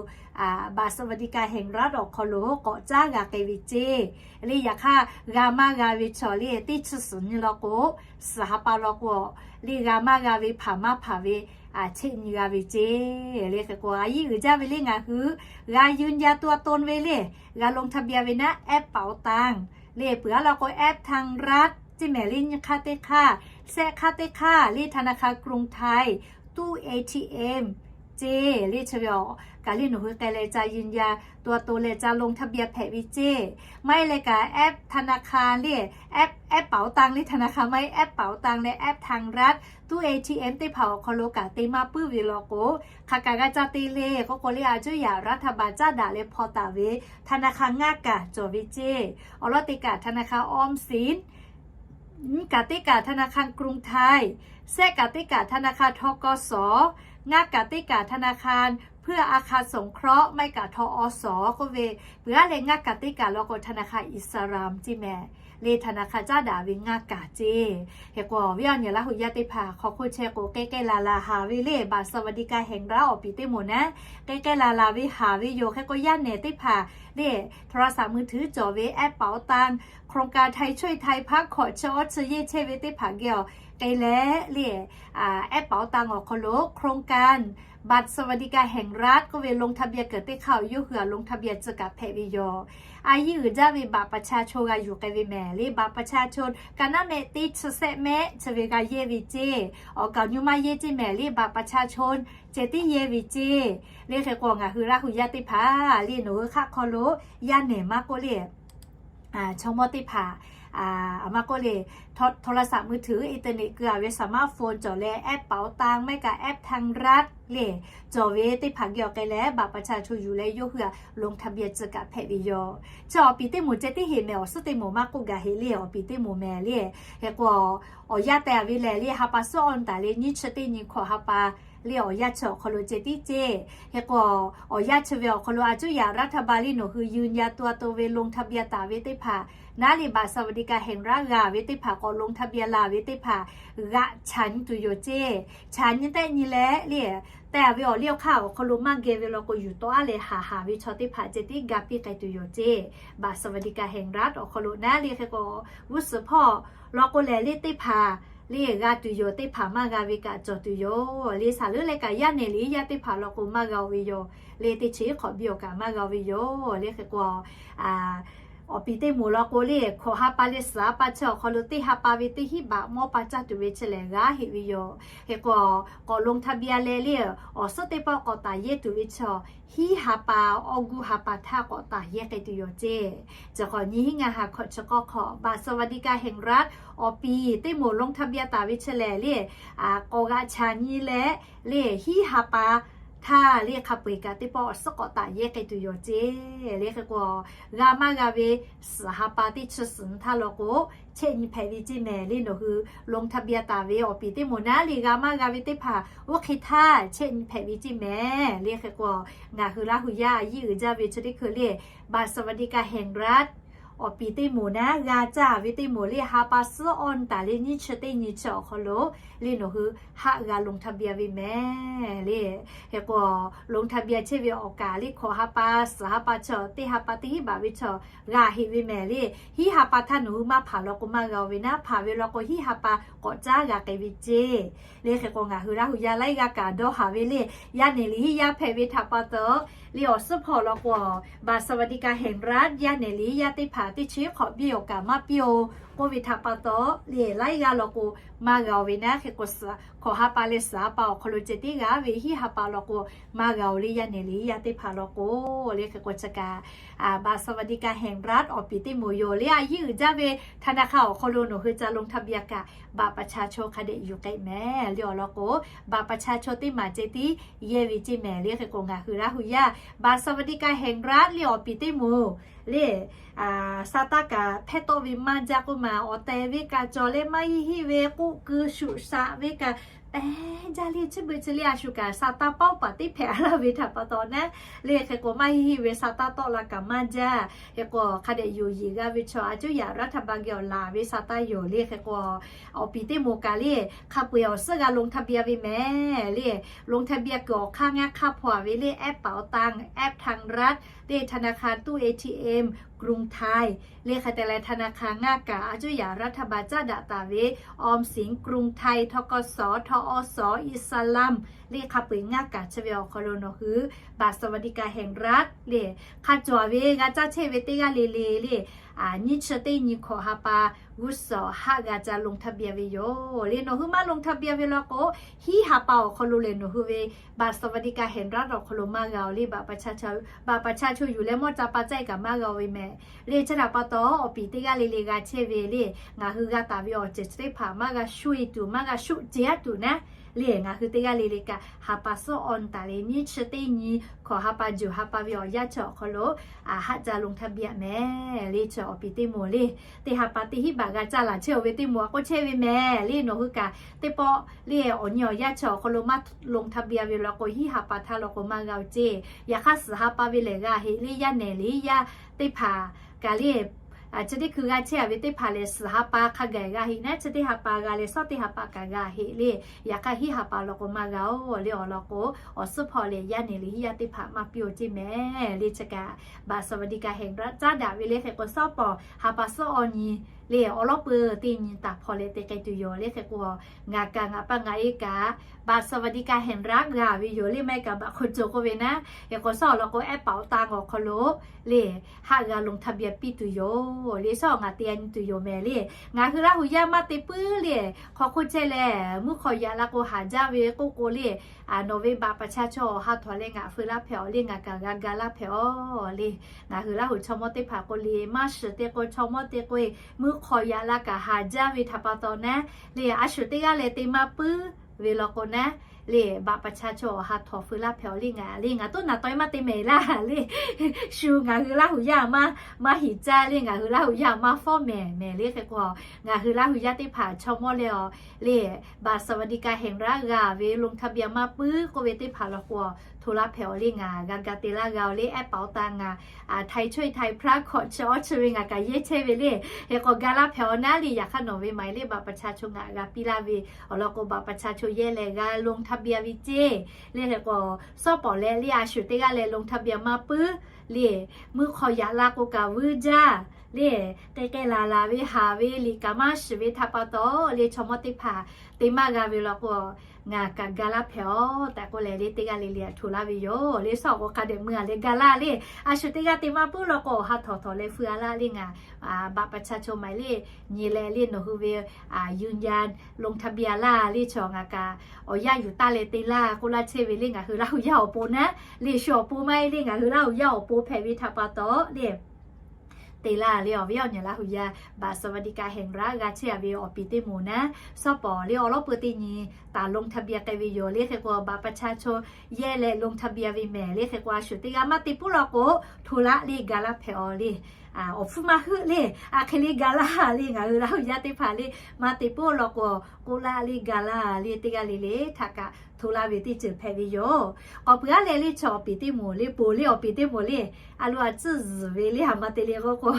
บัตรสวัสดิการแห่งรัฐ awˬ hk'aw lo k'awꞈ caˉ g'a k'ai ve ceˇ le. Yaꞈ hk'aˇ g'a maˇ g'a ve chaw le teˇ chi suhˍ nyi law k'o, suhˍ ha pa law k'o le, g'a maˇ g'a ve hpanˍ maˇ hpanˍ ve cheˆ nyi g'a ve ceˇ le. Hk'e k'o a yiˉ uiˍ jaˇ ve le, ngaˬ hui g'a ยืนยันตัวตน ve le, g'a ลงทะเบียน ve naˉ app เป๋าตัง le, peuˬ-a law k'o app ทางรัฐ ceˇ mehˍ le. Nyi hk'aˇ teˇ hk'aˇ, shehˆ hk'aˇ teˇ hhk'aˇ le, ธนาคารกรุงไทย ตู้ เอทีเอ็ม ceˇ le. Chi ve awˬ kaꞈ le nawˬ hui k'ai leh ca ยืนยันตัวตน leh ca ลงทะเบียน hpehꞈ ve ceˇ. Maˇ heˆ leh kaꞈ app ธนาคาร le, app app เป๋าตัง le, ธนาคาร maˇ heˆ, app เป๋าตัง leh app ทางรัฐ ตู้ เอทีเอ็ม teˇ hpaˍ awˬ hk'aw lo kaꞈ te maˇ puiˉ ve law k'o, hk'aˬ kaꞈ g'a ca te le k'oˆ k'o le, a cuˇ yaꞈ รัฐบาล caˉ daꞈ leh hpaw taˍ ve ธนาคาร ngaˇ kaꞈ cawˬ ve ceˇ. Awˬ lawˉ teˇ kaꞈ ธนาคารออมสิน, nyiˇ kaꞈ teˇ kaꞈ ธนาคารกรุงไทย, shehˆ kaꞈ teˇ kaꞈ ธนาคาร ทกส, ngaˇ kaꞈ teˇ kaꞈ ธนาคารเพื่ออาคารสงเคราะห์ maˇ heˆ kaꞈ ทอส, k'oˆ ve peuˬ-a leh ngaˇ kaꞈ teˇ kaꞈ law k'o ธนาคารอิสลาม ceˇ mehˍ le. ธนาคาร caˉ daꞈ ve ngaˇ kaꞈ ceˇ. Hk'e k'o awˬ viˉ awˬ nyi Laˇ huˍ yaˇ teˇ hpaˍ hk'aw hk'oˆ chehˇ k'o, k'ai k'ai laˬ laˬ haˍ ve le, บัตรสวัสดิการแห่งรัฐ awˬ piˍ teˇ moˍ naˉ k'ai k'ai laˬ laˬ ve haˍ ve yoˬ. Hk'e k'o yaˇ nehˬ teˇ hpaˍ le, โทรศัพท์มือถือ cawˬ ve app เป๋าตัง โครงการไทยช่วยไทย ภาค hkawꞈ chi awˇ chi yeˇ chehˇ ve teˇ hpaˍ geh awˬ k'ai leh le, app เป๋าตัง awˬ hk'aw lo โครงการบัตรสวัสดิการแห่งรัฐ k'oˆ ve ลงทะเบียน kuiˬ teˇ hk'aˇ awˬ yawˇ hui htaꞈ ลงทะเบียน tcuh kaꞈ hpehꞈ ve yoˬ. A yiˉ uiˍ jaˇ ve บัตรประชาชน g'a yuˬ k'ai ve mehˍ le. บัตรประชาชน ka naˉ mehˆ teˇ chi shehˆ mehˆ chi ve g'a yehˇ ve ceˇ. Awˬ kaˍ nyu maˇ yehˇ ceˇ mehˍ le, บัตรประชาชน ceh tiˉ yehˇ ve ceˇ le. Hk'e k'o ngaˬ hui Laˇ huˍ yaˇ teˇ hpaˍ le, nawˬ hui hk'aˆ hk'aw lo yaˇ nehˬ maˇ k'oˆ le, chaw mawˇ teˇ hpaˍ, a maˇ k'oˆ le, โทรศัพท์มือถือ internet keu-a ve สมาร์ทโฟน cawˬ leh app เป๋าตัง maˇ heˆ kaꞈ app ทางรัฐ le, cawˬ ve teˇ hpaˍ geh awˬ k'ai leh บัตรประชาชน yuˬ leh yawˇ hui htaꞈ ลงทะเบียน tcuh kaꞈ hpehꞈ ve yoˬ. Chi awˬ piˍ teˇ moˍ ceh tiˉ heˆ mehˍ, awˬ suhˉ teˇ moˍ maˇ k'oˆ gaˬ heˆ le, awˬ piˍ teˇ moˍ mehˍ le. Hk'e k'o awˬ yanˇ teh-a ve lehˬ le, ha pa suhˉ awˇ nyi taˍ leh nyiˇ chi teˇ nyi hkawꞈ ha pa le, awˬ yanˇ chi awˬ hk'aw lo ceh tiˉ ceˇ. Hk'e k'o awˬ yanˇ chi ve awˬ hk'aw lo a cuˇ yaꞈ รัฐบาล le nawˬ hui ยืนยันตัวตน ve ลงทะเบียน taˍ ve teˇ hpaˍ naˉ le, บัตรสวัสดิการแห่งรัฐ g'a ve teˇ hpaˍ k'awꞈ ลงทะเบียน laˬ ve teˇ hpaˍ g'aꞈ chaꞈ nyi tuˬ yoˬ ceˇ. Chaꞈ nyi tehˆ nyi leh le, teh-a ve awˬ liˇ awˬ hk'aˇ awˬ hk'aw lo maˇ geh ve law k'o, yuˬ tawˆ-a leh haˍ haˍ ve chaw teˇ hpaˍ ceh tiˉ ga piˇ k'ai tuˬ yoˬ ceˇ. บัตรสวัสดิการแห่งรัฐ awˬ hk'aw lo naˉ le. Hk'e k'o g'uˇ suhˍ hpawˇ law k'o lehˬ le, teˇ hpaˍ le g'a tuˬ yoˬ, teˇ hpaˍ maˇ g'a ve kaꞈ cawˬ tuˬ yoˬ le. Saˍ leuˉ leh kaꞈ yaˇ nehˬ le yaˇ teˇ hpaˍ law k'o maˇ g'a-o ve yoˬ le, teˇ chi hk'awꞈ biˇ awˬ kaꞈ maˇ g'a-o ve yoˬ le. Hk'e k'o awˬ piˍ teˇ moˍ law k'o le, hkawꞈ ha pa leh suhˍ ha pa chi awˬ hk'aw lo teˇ ha pa ve teˇ hinˉ baꞈ mawˇ pa caˇ tuˬ ve chi lehˬ g'a heˆ ve yoˬ. Hk'e k'o k'awꞈ ลงทะเบียน leh le, awˬ suhˉ teˇ pawˆ k'awꞈ taˍ yehˇ tuˬ ve chaw hiˉ ha pa, awˇ guˇ ha pa htaˇ k'awꞈ taˍ yehˇ k'ai tuˬ yoˬ ceˇ. Chi hk'awꞈ nyi hiˉ ngaˇ ha hkawꞈ chi k'awˇ hk'awꞈ บัตรสวัสดิการแห่งรัฐ awˬ piˍ teˇ moˍ ลงทะเบียน taˍ ve chi lehˬ le, k'awꞈ g'aꞈ chaꞈ nyi leh le, hiˉ ha pa htaˇ le hk'a peu-eˬ kaꞈ teˇ pawˆ awˬ suhˉ k'awꞈ taˍ yehˇ k'ai tuˬ yoˬ ceˇ. Le hk'e k'o, g'a maˇ g'a ve suhˍ ha pa teˇ chi suhˍ htaˇ law k'o, chehˇ nyi hpehꞈ ve ceˇ mehˍ le. Nawˬ hui ลงทะเบียน taˍ ve awˬ piˍ teˇ moˍ naˉ le g'a maˇ g'a ve teˇ hpaˍ oˇ hk'e htaˇ chehˇ nyi hpehꞈ ve ceˇ mehˍ le. Hk'e k'o, ngaˬ hui Laˇ hui yaˇ a yiˉ uiˍ jaˇ ve chi teˇ hkui le บัตรสวัสดิการแห่งรัฐ awˬ piˍ teˇ moˍ naˉ g'a caˇ ve teˇ moˍ le ha pa suhˉ awˇ taˍ le nyiˇ chi teˇ nyi chi awˬ hk'aw lo le nawˬ hui haˆ g'a ลงทะเบียน ve mehˍ le. Hk'e k'o, ลงทะเบียน chehˇ ve awˬ kaˍ le hkawꞈ ha pa, suhˍ ha pa chaw, teˇ ha pa teˇ hinˉ baꞈ ve chaw g'a heꞈ ve mehˍ le. Hiˉ ha pa htaˇ nawˬ hui maˇ hpanˍ law k'o maˇ g'a-oˬ ve naˉ, hpanˍ ve law k'o hiˉ ha pa k'awꞈ caˉ g'a k'ai ve ceˇ. Le hk'e k'o, ngaˬ hui Laˇ hui yaˇ laiˉ g'aˇ kaꞈ dawˇ haˍ ve le, yaˇ nehˬ liꞈ hiˉ yaˇ hpehꞈ ve htaꞈ pa taw le awˬ suhˉ hpawˇ law k'o, บัตรสวัสดิการแห่งรัฐ yaˇ nehˬ liꞈ hiˉ yaˇ teˇ hpaˍ teˇ chi hk'awꞈ biˇ awˬ kaꞈ maˇ piˇ-oˬ k'oˆ ve htaꞈ pa taw le laiˉ g'aˇ law k'o maˇ g'a-oˬ ve naˉ. Hk'e k'o, suhˍ hkawꞈ ha pa leh suhˍ ha pa awˬ hk'aw lo ceh tiˉ g'a ve, hiˉ ha pa law k'o maˇ g'a-oˬ le, yaˇ nehˬ liꞈ hiˉ yaˇ teˇ hpaˍ law k'o. Le hk'e k'o, chi kaꞈ บัตรสวัสดิการแห่งรัฐ awˬ piˍ teˇ moˍ yoˬ le. A yiˉ uiˍ jaˇ ve ธนาคาร awˬ hk'aw lo nawˬ hui ca ลงทะเบียน kaꞈ บัตรประชาชน hk'a dehꞈ yuˬ k'ai mehˍ le. Awˬ lawn k'o, บัตรประชาชน teˇ maˬ ceh tiˉ yehˇ ve ceˇ mehˍ le. Hk'e k'o, ngaˬ hui Laˇ hui yaˇ บัตรสวัสดิการแห่งรัฐ le awˬ piˍ teˇ moˍ le, sa taˇ kaꞈ hpehˇ tawˆ ve maˇ jaˇ k'oˆ maˬ, awˬ tehˬ ve kaꞈ cawˬ leh maˇ hiˆ hiˆ ve k'oˆ keu shuꞈ shaꞈ ve kaꞈ pehˬ jaˇ le. Chi beuꞈ chi le a shu kaꞈ sa taˇ paoˉ paˍ teˇ hpehꞈ laˇ ve htaꞈ pa taw naˉ le. Hk'e k'o, maˇ hiˆ hiˆ ve sa taˇ tawˆ la kaꞈ maˇ jaˇ. Hk'e k'o, hk'a dehꞈ yoˬ yeˬ g'a ve chaw a cuˉ yaꞈ รัฐบาล geh awˬ laˬ ve sa taˇ yoˬ le. Hk'e k'o, awˬ piˍ teˇ moˍ kaꞈ le hk'a peu-eˬ awˬ suhˉ g'a ลงทะเบียน ve mehˍ le. ลงทะเบียน kuiˬ awˬ hk'aˇ ngaˇ hk'aˇ hpaw-a ve le, แอปเป๋าตัง แอปทางรัฐ le ธนาคาร ตู้ เอทีเอ็ม กรุงไทย le hk'e te leh ธนาคาร ngaˇ kaꞈ a cuˉ yaꞈ รัฐบาล caˉ daꞈ taˍ ve ออมสิน กรุงไทย ทกส ทอส อิสลาม le hk'a peu-eˬ ngaˇ kaꞈ chi ve awˬ hk'aw lo nawˬ hui บัตรสวัสดิการแห่งรัฐ le hk'a cawˬ ve g'a caˇ chehˇ ve teˇ g'aˇ le le le, nyiˇ chi teˇ nyi hkawꞈ ha pa g'uˇ suhˍ haˆ g'a ca ลงทะเบียน ve yoˬ le. Nawˬ hui maˇ ลงทะเบียน ve law k'o, hiˉ ha pa awˬ hk'aw lo lehˬ nawˬ hui ve บัตรสวัสดิการแห่งรัฐ awˬ hk'aw lo maˇ g'a-oˬ le. บัตรประชาชน yuˬ leh mawˇ ca pa caˇ kaꞈ maˇ g'a-oˬ ve mehˍ le. Chi htaꞈ pa taw, awˬ piˍ teˇ g'aˇ le le g'a chehˇ ve le, ngaˬ hui g'a taˍ ve awˬ ceuˬ chi teˇ hpaˍ maˇ g'a shuˆ-e tuˬ, maˇ g'a shuˆ ce-a tuˬ naˉ le, ngaˬ hui teˇ g'aˇ le le kaꞈ ha pa suhˉ awˇ taˍ le nyiˇ chi teˇ nyi hkawꞈ ha pa juˬ ha pa ve awˬ yanˇ chi awˬ hk'aw lo haˆ ca ลงทะเบียน mehˍ le. Chi awˬ piˍ teˇ moˍ le, teˇ ha pa teˇ hinˉ baꞈ g'a caˇ laˬ chehˇ-oˬ ve teˇ moˍ a k'oˆ chehˇ ve mehˍ le. Nawˬ hui kaꞈ teˇ pawˆ le awˬ nyi awˬ yanˇ chi awˬ hk'aw lo maˇ ลงทะเบียน ve law k'o, hiˉ ha pa htaˇ law k'o maˇ g'a-oˬ ceˇ. Yaꞈ hk'aˇ suhˍ ha pa ve lehˬ g'a heꞈ le, yaˇ nehˬ liꞈ hiˉ yaˇ teˇ hpaˍ kaꞈ le, chi teˇ hkui g'a chehˇ-a ve teˇ hpaˍ lehˬ suhˍ ha pa hk'a gaˬ g'a heꞈ naˉ, chi teˇ ha pa g'a leh suhˉ teˇ ha pa kaꞈ g'a heꞈ le. Yaꞈ hk'aˇ hiˉ ha pa law k'o maˇ g'a-oˬ le. Awˬ lawn k'o, awˬ suhˉ hpawˇ lehˬ yaˇ nehˬ liꞈ hiˉ yaˇ teˇ hpaˍ maˇ piˇ-oˬ ceˇ mehˍ le. Chi kaꞈ บัตรสวัสดิการแห่งรัฐ caˉ daꞈ ve le. Hk'e k'o, suhˉ pawˍ ha pa suhˉ awˇ nyi le awˬ lawˉ peu teˇ nyi taˍ hpaw leh te k'ai tuˬ yoˬ le. Hk'e k'o, ngaˬ kaꞈ ngaˬ pa ngaˬ e kaꞈ บัตรสวัสดิการแห่งรัฐ g'a ve yoˬ le. Maˇ heˆ kaꞈ บัตรคนจน k'oˆ ve naˉ, hk'e k'o suhˉ awˬ lawn k'o แอปเป๋าตัง awˬ hk'aw lo le haˆ g'a ลงทะเบียน piˇ tuˬ yoˬ le. Suhˉ awˬ ngaˬ te-a nyi tuˬ yoˬ mehˍ le. Ngaˬ hui Laˇ hu yaˇ maˇ te puiˉ le, hk'aw hk'oˆ chehˇ leh mvuhˇ hk'aw yaꞈ la k'o haˍ jaˇ ve k'oˆ k'o le, nawˬ ve บัตรประชาชน awˬ ha htawnˍ leh ngaˬ feu laˇ hpehꞈ-oˬ le, ngaˬ kaꞈ g'a ga laˇ hpehꞈ-oˬ le. Ngaˬ hui Laˇ hu chaw mawˇ teˇ hpaˍ k'o le, maˇ shiˍ te k'o chaw mawˇ te k'o e, mvuhˇ hk'aw yaꞈ la kaꞈ haˍ jaˇ ve htaꞈ pa taw naˉ le, a shu teˇ g'aˇ leh te maˇ puiˉ ve law k'o naˉ le, บัตรประชาชน awˬ ha htawnˍ feu laˇ hpehꞈ-oˬ le. Ngaˬ le ngaˬ toˉ naˍ taw e maˇ te mehˍ laˇ le, shu ngaˬ hui Laˇ hu yaˇ maˇ maˇ hiˍ caˇ le, ngaˬ hui Laˇ hu yaˇ maˇ fawˉ mehˍ mehˍ le. Hk'e k'o, ngaˬ hui Laˇ hu yaˇ teˇ hpaˍ chaw mawˇ leh awˬ le บัตรสวัสดิการแห่งรัฐ g'a ve ลงทะเบียน maˇ puiˉ k'oˆ ve teˇ hpaˍ law k'o, hto laˇ hpehꞈ-oˬ le. Ngaˬ g'a ga te laˇ g'a-oˬ le. แอปเป๋าตัง ngaˬ ไทยช่วยไทย พร้อม คอร์ด chi awˇ chi ve ngaˬ kaꞈ yehˇ chehˇ ve le. Hk'e k'o ga laˇ hpehꞈ-oˬ naˉ le. Yaꞈ hk'aˇ nawˬ ve หมายเลขบัตรประชาชน ngaˬ g'a piˇ laˇ ve awˬ lawn k'o, บัตรประชาชน yehˇ leh g'a ลงทะเบียน ve ceˇ le. Hk'e k'o, suhˉ pawˍ leh le a shu teˇ g'aˇ leh ลงทะเบียน maˇ puiˉ le, mvuhˇ hk'aw yaꞈ la k'o kaꞈ vuiˇ jaˇ le, k'ai k'ai laˬ laˬ ve haˍ ve liꞈ kaꞈ maˇ shiˍ ve htaꞈ pa taw le, chaw mawˇ teˇ hpaˍ te maˇ g'a ve law k'o, ngaˬ kaꞈ ga laˇ hpehꞈ-oˬ tehꞈ k'oˆ leh le, teˇ g'aˇ le le htaꞈ hto laˇ ve yoˬ le. Suhˉ awˬ k'o hk'a dehꞈ mui-a leh ga laˇ le. A shu teˇ g'aˇ te maˇ puiˉ law k'o, awˬ ha htawnˍ htawnˍ leh feu-a laˇ le. Ngaˬ บัตรประชาชน หมายเลข nyi leh le nawˬ hui ve ยืนยัน ลงทะเบียน laˇ le. Chaw ngaˬ kaꞈ awˬ yanˇ yuˬ taˇ leh te laˇ k'oˆ laˇ chehˇ ve le. Ngaˬ hui Laˇ hu yaˇ awˬ pon naˉ le, shu awˬ pon maˇ heˆ le, ngaˬ hui Laˇ hu yaˇ awˬ pon hpehꞈ ve htaꞈ pa taw le, Te laˇ le awˬ viˉ awˬ nyi Laˇ huˍ yaˇ บัตรสวัสดิการแห่งรัฐ g'a chehˇ a ve awˬ piˍ teˇ moˍ naˉ, shawˉ pawˍ le awˬ lawˉ peu teˇ nyi taˍ ลงทะเบียน k'ai ve yoˬ le. Hk'e k'o บัตรประชาชน yehˇ leh ลงทะเบียน ve mehˍ le. Hk'e k'o a shuˍ teˇ g'aˇ maˇ te puˉ law k'o, hto laˇ le ga laˇ hpehꞈ aw le. Awˬ hpfuhˇ maˇ heuˆ le, a hk'e le ga laˇ le ngaˬ hui Laˇ huˍ yaˇ teˇ hpaˍ le, maˇ te puˉ law k'o, k'oˆ laˇ le ga laˇ le teˇ g'aˇ le le htaꞈ kaꞈ hto laˇ ve teˇ ceuˬ hpehꞈ ve yoˬ. K'awꞈ puiˉ aˉ leh le chaw awˬ piˍ teˇ moˍ le, poˬ le awˬ piˍ teˇ moˍ le, a lo a tcuhˇ zuhˬ ve le, a ma te le k'oˆ k'o,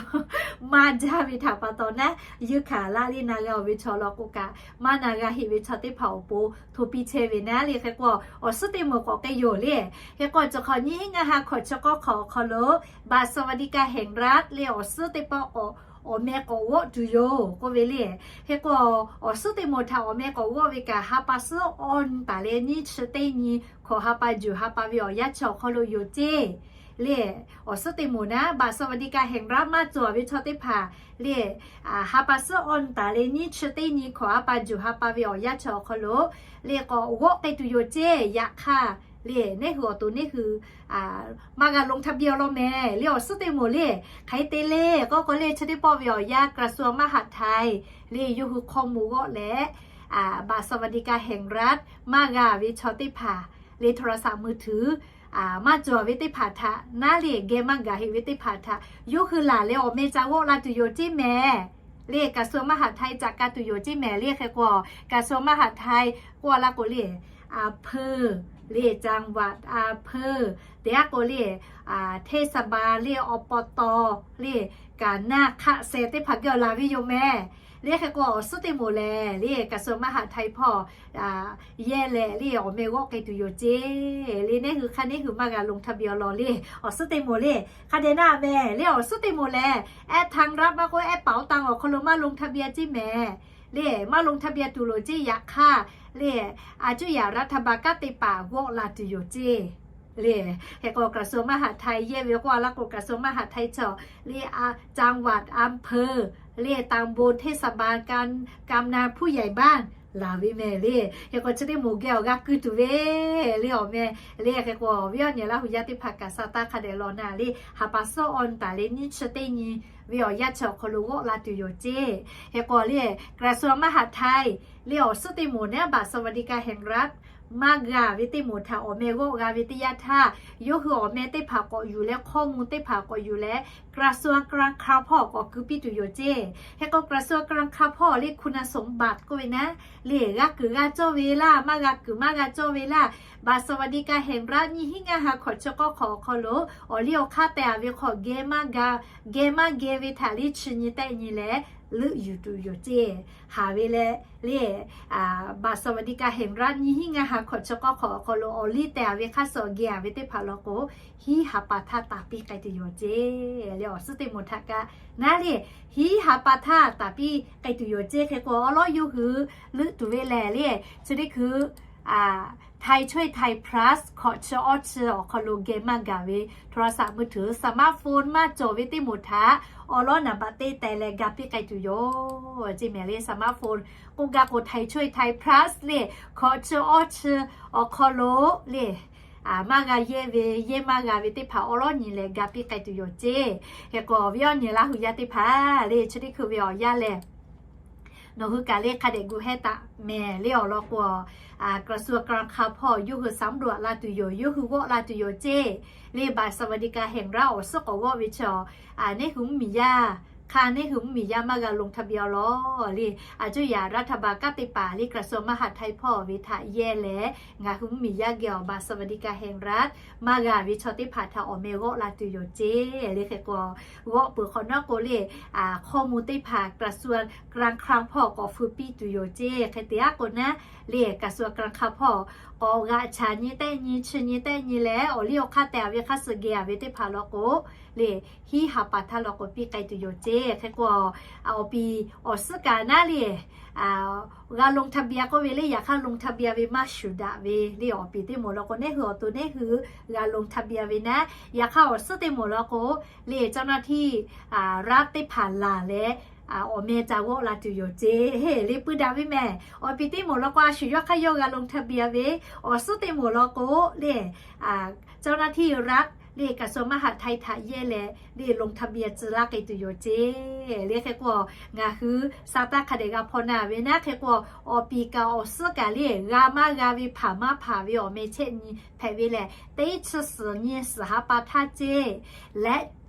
maˇ jaˇ ve htaꞈ pa taw naˉ, yeunˇ hkanˍ laˇ le na g'a oˬ ve chaw law k'o kaꞈ, maˇ na g'a heˆ ve chaw teˇ hpaˍ awˬ pon hto piˇ chehˇ ve naˉ le. Hk'e k'o awˬ suhˉ teˇ moˍ k'awꞈ k'ai yoˬ le. Hk'e k'o cawˬ hk'awꞈ nyiˇ hinˉ ngaˇ ha hkawꞈ chi k'awˇ hk'awꞈ awˬ hk'aw lo บัตรสวัสดิการแห่งรัฐ le awˬ suhˉ teˇ pawˆ k'awꞈ awˬ meh k'awꞈ g'awˆ tuˬ yoˬ k'oˆ ve le. Hk'e k'o awˬ suhˉ teˇ moˍ htaꞈ awˬ meh k'awꞈ g'awˆ ve kaꞈ ha pa suhˉ awˇ nyi taˍ leh nyiˇ chi teˇ nyi hkawꞈ ha pa juˬ ha pa ve awˬ yanˇ chi awˬ hk'aw lo yoˬ ceˇ le. Awˬ suhˉ teˇ moˍ naˉ บัตรสวัสดิการแห่งรัฐ maˇ cawˬ ve chaw teˇ hpaˍ le, ha pa suhˉ awˇ nyi taˍ leh nyiˇ chi teˇ nyi hkawꞈ ha pa juˬ ha pa ve awˬ yanˇ chi awˬ hk'aw lo le k'awꞈ g'awˆ k'ai tuˬ yoˬ ceˇ. Yaꞈ hk'aˇ le neˇ hui awˬ to neˇ hui maˇ g'a ลงทะเบียน awˬ lawn mehˍ le. Awˬ suhˉ teˇ moˍ le hk'aˬ hk'e te le k'oˆ k'o le, chi teˇ pawˆ ve awˬ yanˇ กระทรวงมหาดไทย le yawˇ hui hkawˇ mvuh g'awˆ leh, บัตรสวัสดิการแห่งรัฐ maˇ g'a ve chaw teˇ hpaˍ le โทรศัพท์มือถือ maˇ cawˬ ve teˇ hpaˍ htaꞈ naˉ le geh maˇ gaˬ heˆ ve teˇ hpaˍ htaꞈ yawˇ hui laˬ leh awˬ meh ca g'awˆ la tuˬ yoˬ ceˇ mehˍ le. กระทรวงมหาดไทย ca ka tuˬ yoˬ ceˇ mehˍ le. Hk'e k'o กระทรวงมหาดไทย k'oˆ laˇ k'o le, อำเภอ le จังหวัด อำเภอ te aˉ k'o le, เทศบาล le อบต le, กาหน้า hk'aˆ seh teˇ hpaˍ geh awˬ laˬ ve yoˬ mehˍ le. Hk'e k'o awˬ suhˉ teˇ moˍ lehˬ le กระทรวงมหาดไทย hpawˇ yehˇ leh le awˬ meh g'awˆ k'ai tuˬ yoˬ ceˇ le. Neˇ hui hk'aˇ neˇ hui maˇ g'a ลงทะเบียน awˬ lawn le. Awˬ suhˉ teˇ moˍ le hk'a dehꞈ naˉ mehˍ le. Awˬ suhˉ teˇ moˍ lehˬ, ehˉ ทางรัฐ maˇ k'oˆ ehˉ เป๋าตัง awˬ hk'aw lo maˇ ลงทะเบียน ceˇ mehˍ le. Maˇ ลงทะเบียน tuˬ loˍ ceˇ. Yaꞈ hk'aˇ le, a cuˇ yaꞈ รัฐบาล kanˉ te paˍ g'awˆ la tuˬ yoˬ ceˇ le. Hk'e k'o กระทรวงมหาดไทย yehˇ ve k'oˆ laˇ k'o กระทรวงมหาดไทย chaw le, จังหวัด อำเภอ le ตำบล เทศบาล กำนัน ผู้ใหญ่บ้าน laˬ ve mehˍ le. Hk'e k'o chi teˇ moˍ geh awˬ g'a keu tuˬ ve le awˬ meh le. Hk'e k'o awˬ viˉ awˬ nyi Laˇ huˍ yaˇ teˇ hpaˍ kaꞈ sa taˇ hk'a dehꞈ law naˉ le, ha pa suhˉ awˇ nyi taˍ leh nyiˇ chi teˇ nyi ve awˬ yanˇ chi awˬ hk'aw lo g'awˆ la tuˬ yoˬ ceˇ. Hk'e k'o le กระทรวงมหาดไทย le awˬ suhˉ teˇ moˍ naˉ บัตรสวัสดิการแห่งรัฐ maˇ g'a ve teˇ moˍ htaꞈ awˬ meh g'awˆ g'a ve teˇ yanˇ htaˇ, yawˇ hui awˬ meh teˇ hpaˍ k'awꞈ yuˬ leh hkawˇ mvuh teˇ hpaˍ k'awꞈ yuˬ leh กระทรวงการคลัง hpawˇ k'awꞈ keu piˇ tuˬ yoˬ ceˇ. Hk'e k'o กระทรวงการคลัง hpawˇ le คุณสมบัติ k'oˆ ve naˉ le, g'a kuiˬ g'a cawˇ ve laˇ, maˇ g'a kuiˬ maˇ g'a cawˇ ve laˇ, บัตรสวัสดิการแห่งรัฐ nyiˇ hinˉ ngaˇ ha hkawꞈ chi k'awˇ hk'awꞈ awˬ hk'aw lo awˬ liˇ awˬ hk'aˇ teh a ve hk'awꞈ geh maˇ g'a, geh maˇ geh ve htaꞈ le chi nyi tehˆ nyi leh leuˆ yuˬ tuˬ yoˬ ceˇ. Haˍ ve leh le, บัตรสวัสดิการแห่งรัฐ nyiˇ hinˉ ngaˇ ha hkawꞈ chi k'awˇ hk'awꞈ awˬ hk'aw lo awˬ liˇ teh a ve hk'aˇ suh geh a ve teˇ hpaˍ law k'o, hiˉ ha pa htaˇ taˍ piˇ k'ai tuˬ yoˬ ceˇ le. Awˬ suhˉ teˇ moˍ htaꞈ kaꞈ naˉ le, hiˉ ha pa htaˇ taˍ piˇ k'ai tuˬ yoˬ ceˇ. Hk'e k'o awˉ lawˉ yawˇ hui leuˆ tuˬ ve lehˬ le, chi teˇ hkui ไทยช่วยไทย plus hkawꞈ chi awˇ chi awˬ hk'aw lo geh maˇ gaˬ ve โทรศัพท์มือถือ smartphone maˇ cawˬ ve teˇ moˍ htaꞈ awˉ lawˉ naˍ baꞈ teˇ teh leh ga piˇ k'ai tuˬ yoˬ ceˇ mehˍ le. Smartphone k'oˆ gaˇ k'o ไทยช่วยไทย plus le hkawꞈ chi awˇ chi awˬ hk'aw lo le, maˇ g'a yehˇ ve, yehˇ maˇ g'a ve teˇ hpaˍ awˉ lawˉ nyi leh ga piˇ k'ai tuˬ yoˬ ceˇ. Hk'e k'o awˬ viˉ awˬ nyi Laˇ huˍ yaˇ teˇ hpaˍ le, chi teˇ hkui ve awˬ yanˇ lehˬ nawˬ hui kaꞈ le hk'a dehꞈ gu heh taˍ mehˍ le. Awˬ lawn k'o, กระทรวงการคลัง hpawˇ yawˇ hui สำรวจ la tuˬ yoˬ, yawˇ hui g'awˆ la tuˬ yoˬ ceˇ. Le บัตรสวัสดิการแห่งรัฐ awˬ suhˉ k'awꞈ g'awˆ ve chi, neˇ hui mvuhˇmiˬ yaˇ, hk'aˇ neˇ hui mvuhˇmiˬ yaˇ maˇ g'a ลงทะเบียน awˬ lawn le, a cuˇ yaꞈ รัฐบาล kanˉ te paˍ le กระทรวงมหาดไทย hpawˇ ve htaꞈ yehˇ leh ngaˬ hui mvuhˇmiˬ yaˇ geh awˬ บัตรสวัสดิการแห่งรัฐ maˇ g'a ve chaw teˇ hpaˍ htaꞈ awˬ meh g'awˆ la tuˬ yoˬ ceˇ. Le hk'e k'o g'awˆ peuˬ hk'awꞈ nawˉ k'o le, hkawˇ mvuh teˇ hpaˍ กระทรวงการคลัง hpawˇ k'awꞈ feu piˇ tuˬ yoˬ ceˇ. Hk'e te aˉ k'o naˉ le, กระทรวงการคลัง hpawˇ k'awꞈ g'aꞈ chaꞈ nyi tehˆ nyi chi nyi tehˆ nyi leh awˬ liˇ awˬ hk'aˇ teh a ve hk'aˇ suh geh a ve teˇ hpaˍ law k'o le, hiˉ ha pa htaˇ law k'o piˇ k'ai tuˬ yoˬ ceˇ. Hk'e k'o awˬ piˍ awˬ suhˉ kaꞈ naˉ le, g'a ลงทะเบียน k'oˆ ve le, yaꞈ hk'aˇ ลงทะเบียน ve maˇ shuˍ daꞈ ve le. Awˬ piˍ teˇ moˍ law k'o neˇ hui awˬ to neˇ hui g'a ลงทะเบียน ve naˉ, yaꞈ hk'aˇ awˬ suhˉ teˇ moˍ law k'o le, เจ้าหน้าที่รัฐ teˇ hpaˍ laˬ leh awˬ meh ca g'awˆ la tuˬ yoˬ ceˇ. Le puiˉ daꞈ ve mehˍ. Awˬ piˍ teˇ moˍ law k'o a shuˍ yawˇ hk'aˇ yawˇ g'a ลงทะเบียน ve, awˬ suhˉ teˇ moˍ law k'o le, เจ้าหน้าที่รัฐ กระทรวงมหาดไทย htaꞈ yehˇ leh le ลงทะเบียน tcuh laˇ k'ai tuˬ yoˬ ceˇ. Le hk'e k'o, ngaˬ hui sa taˇ hk'a dehꞈ g'a hpaw na ve naˉ hk'e k'o, awˬ piˍ kaꞈ awˬ suhˉ kaꞈ le g'a maˇ g'a ve hpanˍ maˇ hpanˍ ve awˬ meh chehˇ nyi hpehꞈ ve lehˬ, teˇ chi suhˍ nyi suhˍ ha pa htaˇ ceˇ leh,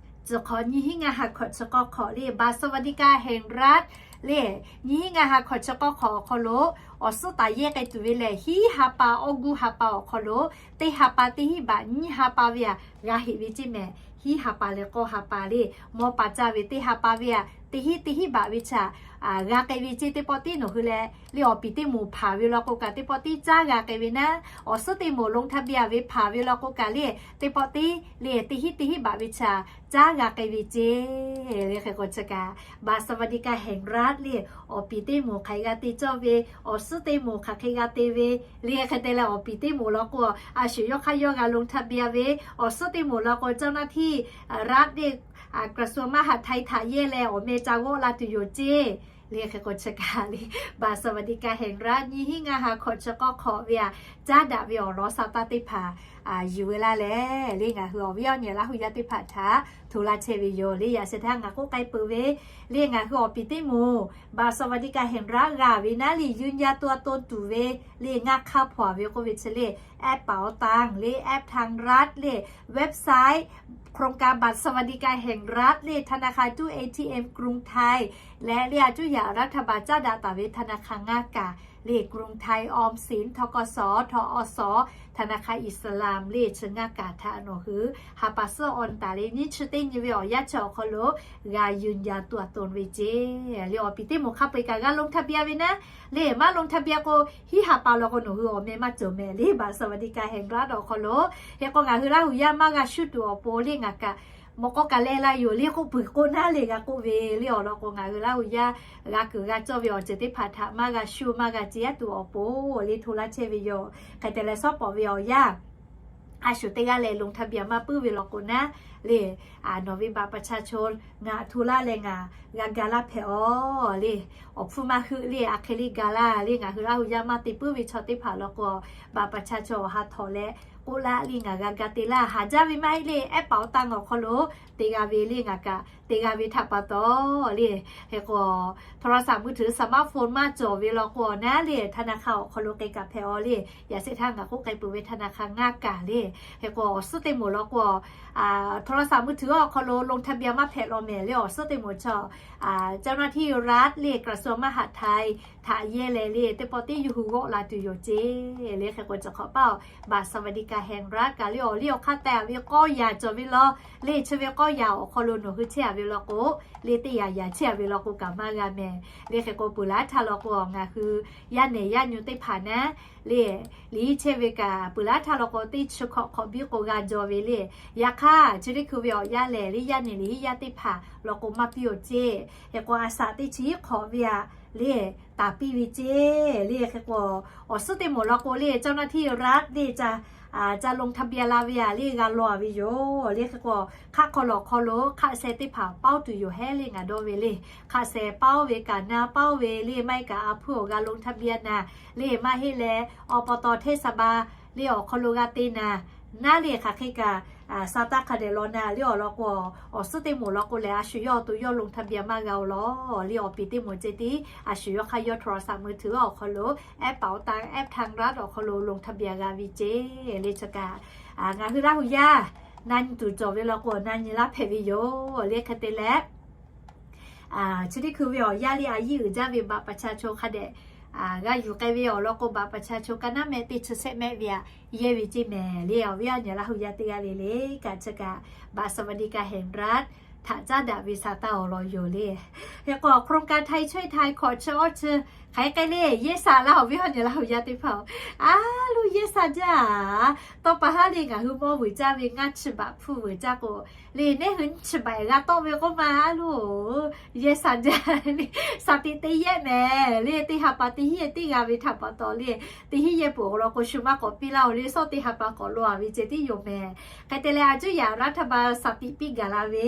tcuh hk'awꞈ nyi hiˉ ngaˇ ha hkawꞈ chi k'awˇ hk'awꞈ le บัตรสวัสดิการแห่งรัฐ le, nyi hiˉ ngaˇ ha hkawꞈ chi k'awˇ hk'awꞈ awˬ hk'aw lo awˬ suhˉ taˍ yehˇ k'ai tuˬ ve lehˬ, hiˉ ha pa August ha pa awˬ hk'aw lo teˇ ha pa teˇ hinˉ baꞈ nyiˇ ha pa ve aꞈ g'a heꞈ ve ceˇ mehˍ. Hiˉ ha pa leh k'awˇ ha pa le, mawˇ pa caˇ ve teˇ ha pa ve aꞈ teˇ hinˉ teˇ hinˉ baꞈ ve chaꞈ g'a k'ai ve ceˇ. Teˇ pawˆ tiˉ nawˬ hui leh le awˬ piˍ teˇ moˍ hpanˍ ve law k'o kaꞈ teˇ pawˆ tiˉ caˉ g'a k'ai ve naˉ, awˬ suhˉ teˇ moˍ ลงทะเบียน ve hpanˍ ve law k'o kaꞈ le teˇ pawˆ tiˉ le teˇ hinˉ teˇ hinˉ baꞈ ve chaꞈ caˉ g'a k'ai ve ceˇ. Le hk'e k'o chi kaꞈ บัตรสวัสดิการแห่งรัฐ le, awˬ piˍ teˇ moˍ hk'aˬ hk'e g'a te cawˇ ve, awˬ suhˉ teˇ moˍ hk'aˬ hk'e g'a te ve, le hk'e te leh awˬ piˍ teˇ moˍ law k'o, a shu yawˇ hk'aˇ yawˇ g'a ลงทะเบียน ve, awˬ suhˉ teˇ moˍ law k'o เจ้าหน้าที่รัฐ le, กระทรวงมหาดไทย htaꞈ yehˇ leh awˬ meh ca g'awˆ la tuˬ yoˬ ceˇ. Le hk'e k'o chi kaꞈ le บัตรสวัสดิการแห่งรัฐ nyi hiˉ ngaˇ ha hkawꞈ chi k'awˇ hk'awꞈ ve aꞈ caˉ daꞈ ve awˬ lawn sa taˇ teˇ hpaˍ yuˬ ve laˇ lehˬ, le ngaˬ hui awˬ viˉ awˬ nyi Laˇ hu yaˇ teˇ hpaˍ htaꞈ hto laˇ chehˇ ve yoˬ. Le yaꞈ sheh htaˇ ngaˬ k'oˆ k'ai peuˬ ve, le ngaˬ hui awˬ piˍ teˇ moˍ บัตรสวัสดิการแห่งรัฐ g'a ve naˉ le ยืนยันตัวตน tuˬ ve, le ngaˇ hk'aˇ hpaw ve k'oˆ ve chi le แอปเป๋าตัง le แอปไทยรัฐ le website โครงการบัตรสวัสดิการแห่งรัฐ le ธนาคาร ตู้ เอทีเอ็ม กรุงไทย leh le a cuˇ yaꞈ รัฐบาล caˉ daꞈ taˍ ve ธนาคาร ngaˇ kaˍ le กรุงไทย ออมสิน ทกส ทอส ธนาคาร อิสลาม le chi ngaˇ kaˍ htaꞈ nawˬ hui ha pa suhˉ ออน taˍ le nyiˇ chi teˇ nyi ve awˬ yanˇ chi awˬ hk'aw lo g'a ยืนยันตัวตน ve ceˇ. Le awˬ piˍ teˇ moˍ hk'a peu-eˬ kaꞈ g'a ลงทะเบียน ve naˉ, le maˇ ลงทะเบียน k'o hiˉ ha pa law k'o nawˬ hui awˬ meh maˇ cawˬ mehˍ le บัตรสวัสดิการแห่งรัฐ awˬ hk'aw lo. Hk'e k'o ngaˬ hui Laˇ hu yaˇ maˇ g'a shuˇ tuˬ awˬ pon le ngaˬ kaꞈ mawꞈ k'aw kaꞈ leh la yoˬ le k'oˆ peuˬ k'o naˉ le g'a k'oˆ ve le awˬ lawn k'o ngaˬ hui Laˇ hu yaˇ g'a kuiˬ g'a cawˇ ve awˬ ceuˬ teˇ hpaˍ htaꞈ maˇ g'a shuˇ maˇ g'a ceˇ tuˬ awˬ pon le hto laˇ chehˇ ve yoˬ. Hk'e te leh shawˉ pawˍ ve awˬ yanˇ a shu teˇ g'aˇ leh ลงทะเบียน maˇ puiˉ ve law k'o naˉ le, nawˬ ve บัตรประชาชน ngaˬ hto laˇ leh ngaˬ g'a ga laˇ hpehꞈ aˬ le. Awˬ hpfuhˇ maˇ heuˆ le a hk'e le ga laˇ le ngaˬ hui Laˇ hu yaˇ maˇ te puiˉ ve chaw teˇ hpaˍ law k'o บัตรประชาชน awˬ ha htawnˍ leh k'oˆ laˇ le ngaˬ g'a ga te laˇ. Haˍ jaˇ ve maˇ heˆ le แอปเป๋าตัง awˬ hk'aw lo te g'a ve le ngaˬ kaꞈ te g'a ve htaꞈ pa taw le. Hk'e k'o โทรศัพท์มือถือ สมาร์ทโฟน maˇ cawˬ ve law k'o naˉ le ธนาคาร awˬ hk'aw lo k'ai kaꞈ hpehꞈ aˬ le. Yaꞈ sheh htaˇ ngaˬ k'oˆ k'ai peuˬ ve ธนาคาร ngaˇ kaˍ le. Hk'e k'o awˬ suhˉ teˇ moˍ law k'o โทรศัพท์มือถือ awˬ hk'aw lo ลงทะเบียน maˇ hpehꞈ law mehˍ le awˬ suhˉ teˇ moˍ chaw เจ้าหน้าที่รัฐ le กระทรวงมหาดไทย htaꞈ yehˇ leh le teˇ pawˆ tiˉ yuˬ hui g'awˆ la tuˬ yoˬ ceˇ. Le hk'e k'o chi hk'awꞈ paˇ บัตรสวัสดิการแห่งรัฐ kaꞈ le awˬ liˇ awˬ hk'aˇ teh a ve k'awˇ yaꞈ cawˬ ve law le chi ve k'awˇ yaꞈ awˬ hk'aw lo nawˬ hui chehˇ a ve law k'o le teˇ yaꞈ yaꞈ chehˇ a ve law k'o kaꞈ maˇ g'a mehˍ. Le hk'e k'o peuˬ laˇ htaˇ law k'o ngaˬ hui yaˇ nehˬ yaˇ nyi teˇ hpaˍ naˉ le, liꞈ hiˉ chehˇ ve kaꞈ peuˬ laˇ htaˇ law k'o teˇ chi hkawꞈ hk'awꞈ biˇ k'o g'a jaw ve le. Yaꞈ hk'aˇ chi teˇ hkui ve awˬ yanˇ lehˬ le yaˇ nehˬ liꞈ hiˉ yaˇ teˇ hpaˍ law k'o maˇ piˇ awˬ ceˇ. Hk'e k'o a shaꞈ teˇ chi hiˉ hk'awꞈ ve aꞈ le taˍ piˇ ve ceˇ le. Hk'e k'o awˬ suhˉ teˇ moˍ law k'o le เจ้าหน้าที่รัฐ le ca ca ลงทะเบียน la ve aꞈ le g'a law a ve yoˬ le. Hk'e k'o hk'aˆ hk'aw lawˬ hk'aw lo hk'aˆ sheh teˇ hpaˍ paoˇ tuˬ yoˬ hehˉ le ngaˬ dawˇ ve le. Hk'aˆ sheh paoˇ ve kaꞈ na paoˇ ve le maˇ heˆ kaꞈ a hpuˇ awˬ g'a ลงทะเบียน na le maˇ heˆ leh อบต. เทศบาล le awˬ hk'aw lo g'a te na naˉ le hk'aˬ hk'e kaꞈ sa taˇ hk'a dehꞈ law na le awˬ lawn k'o awˬ suhˉ teˇ moˍ law k'o lehˬ a shu yawˇ awˬ to yawˇ ลงทะเบียน maˇ g'a oˬ law le awˬ piˍ teˇ moˍ ceh tiˉ a shu yawˇ hk'aˇ yawˇ โทรศัพท์มือถือ awˬ hk'aw lo แอปเป๋าตัง แอปไทยรัฐ awˬ hk'aw lo ลงทะเบียน g'a ve ceˇ le. Chi kaꞈ ngaˬ hui Laˇ hu yaˇ na nyi tuˬ cawˬ ve law k'o na nyi laˇ hpehꞈ ve yoˬ le. Hk'e te leh chi teˇ hkui ve awˬ yanˇ le a yiˇ uiˍ jaˇ ve บัตรประชาชน hk'a dehꞈ g'a yuˬ k'ai ve awˬ lawn k'o บัตรประชาชน ka naˉ mehˆ teˇ chi shehˆ mehˆ ve aꞈ yehˇ ve ceˇ mehˍ le awˬ viˉ awˬ nyi Laˇ hu yaˇ teˇ g'aˇ le le. Kaꞈ chi kaꞈ บัตรสวัสดิการแห่งรัฐ htaꞈ caˉ daꞈ ve sa taˇ awˬ lawn yoˬ le. Hk'e k'o โครงการไทยช่วยไทย hkawꞈ chi awˇ chi hk'aˬ hk'e le yehˇ sa laˇ awˬ viˉ awˬ nyi Laˇ hu yaˇ teˇ hpaˍ-oˬ. A lo yehˇ sa jaˇ aꞈ. Tawˇ pa haˉ le ngaˬ hui mawˇ vuiˬ caˇ ve ngaˇ chi baꞈ hpuˇ vuiˬ caˇ k'o le neˇ hui nyiˇ chi baꞈ g'a tawˆ ve k'oˆ ma a lo yehˇ sa jaˇ le. Sa tiꞈ te yehˇ mehˍ le teˇ ha pa teˇ hinˉ yehˇ teˇ g'a ve htaꞈ pa taw le teˇ hinˉ yehˇ peuˬ awˬ lawn k'o shu maˇ k'awꞈ piˇ laˇ oˬ le sawˉ teˇ ha pa k'awꞈ lo a ve ceh tiˉ yoˬ mehˍ. Hk'e te leh a cuˇ yaꞈ รัฐบาล sa tiꞈ piˇ gaˬ la ve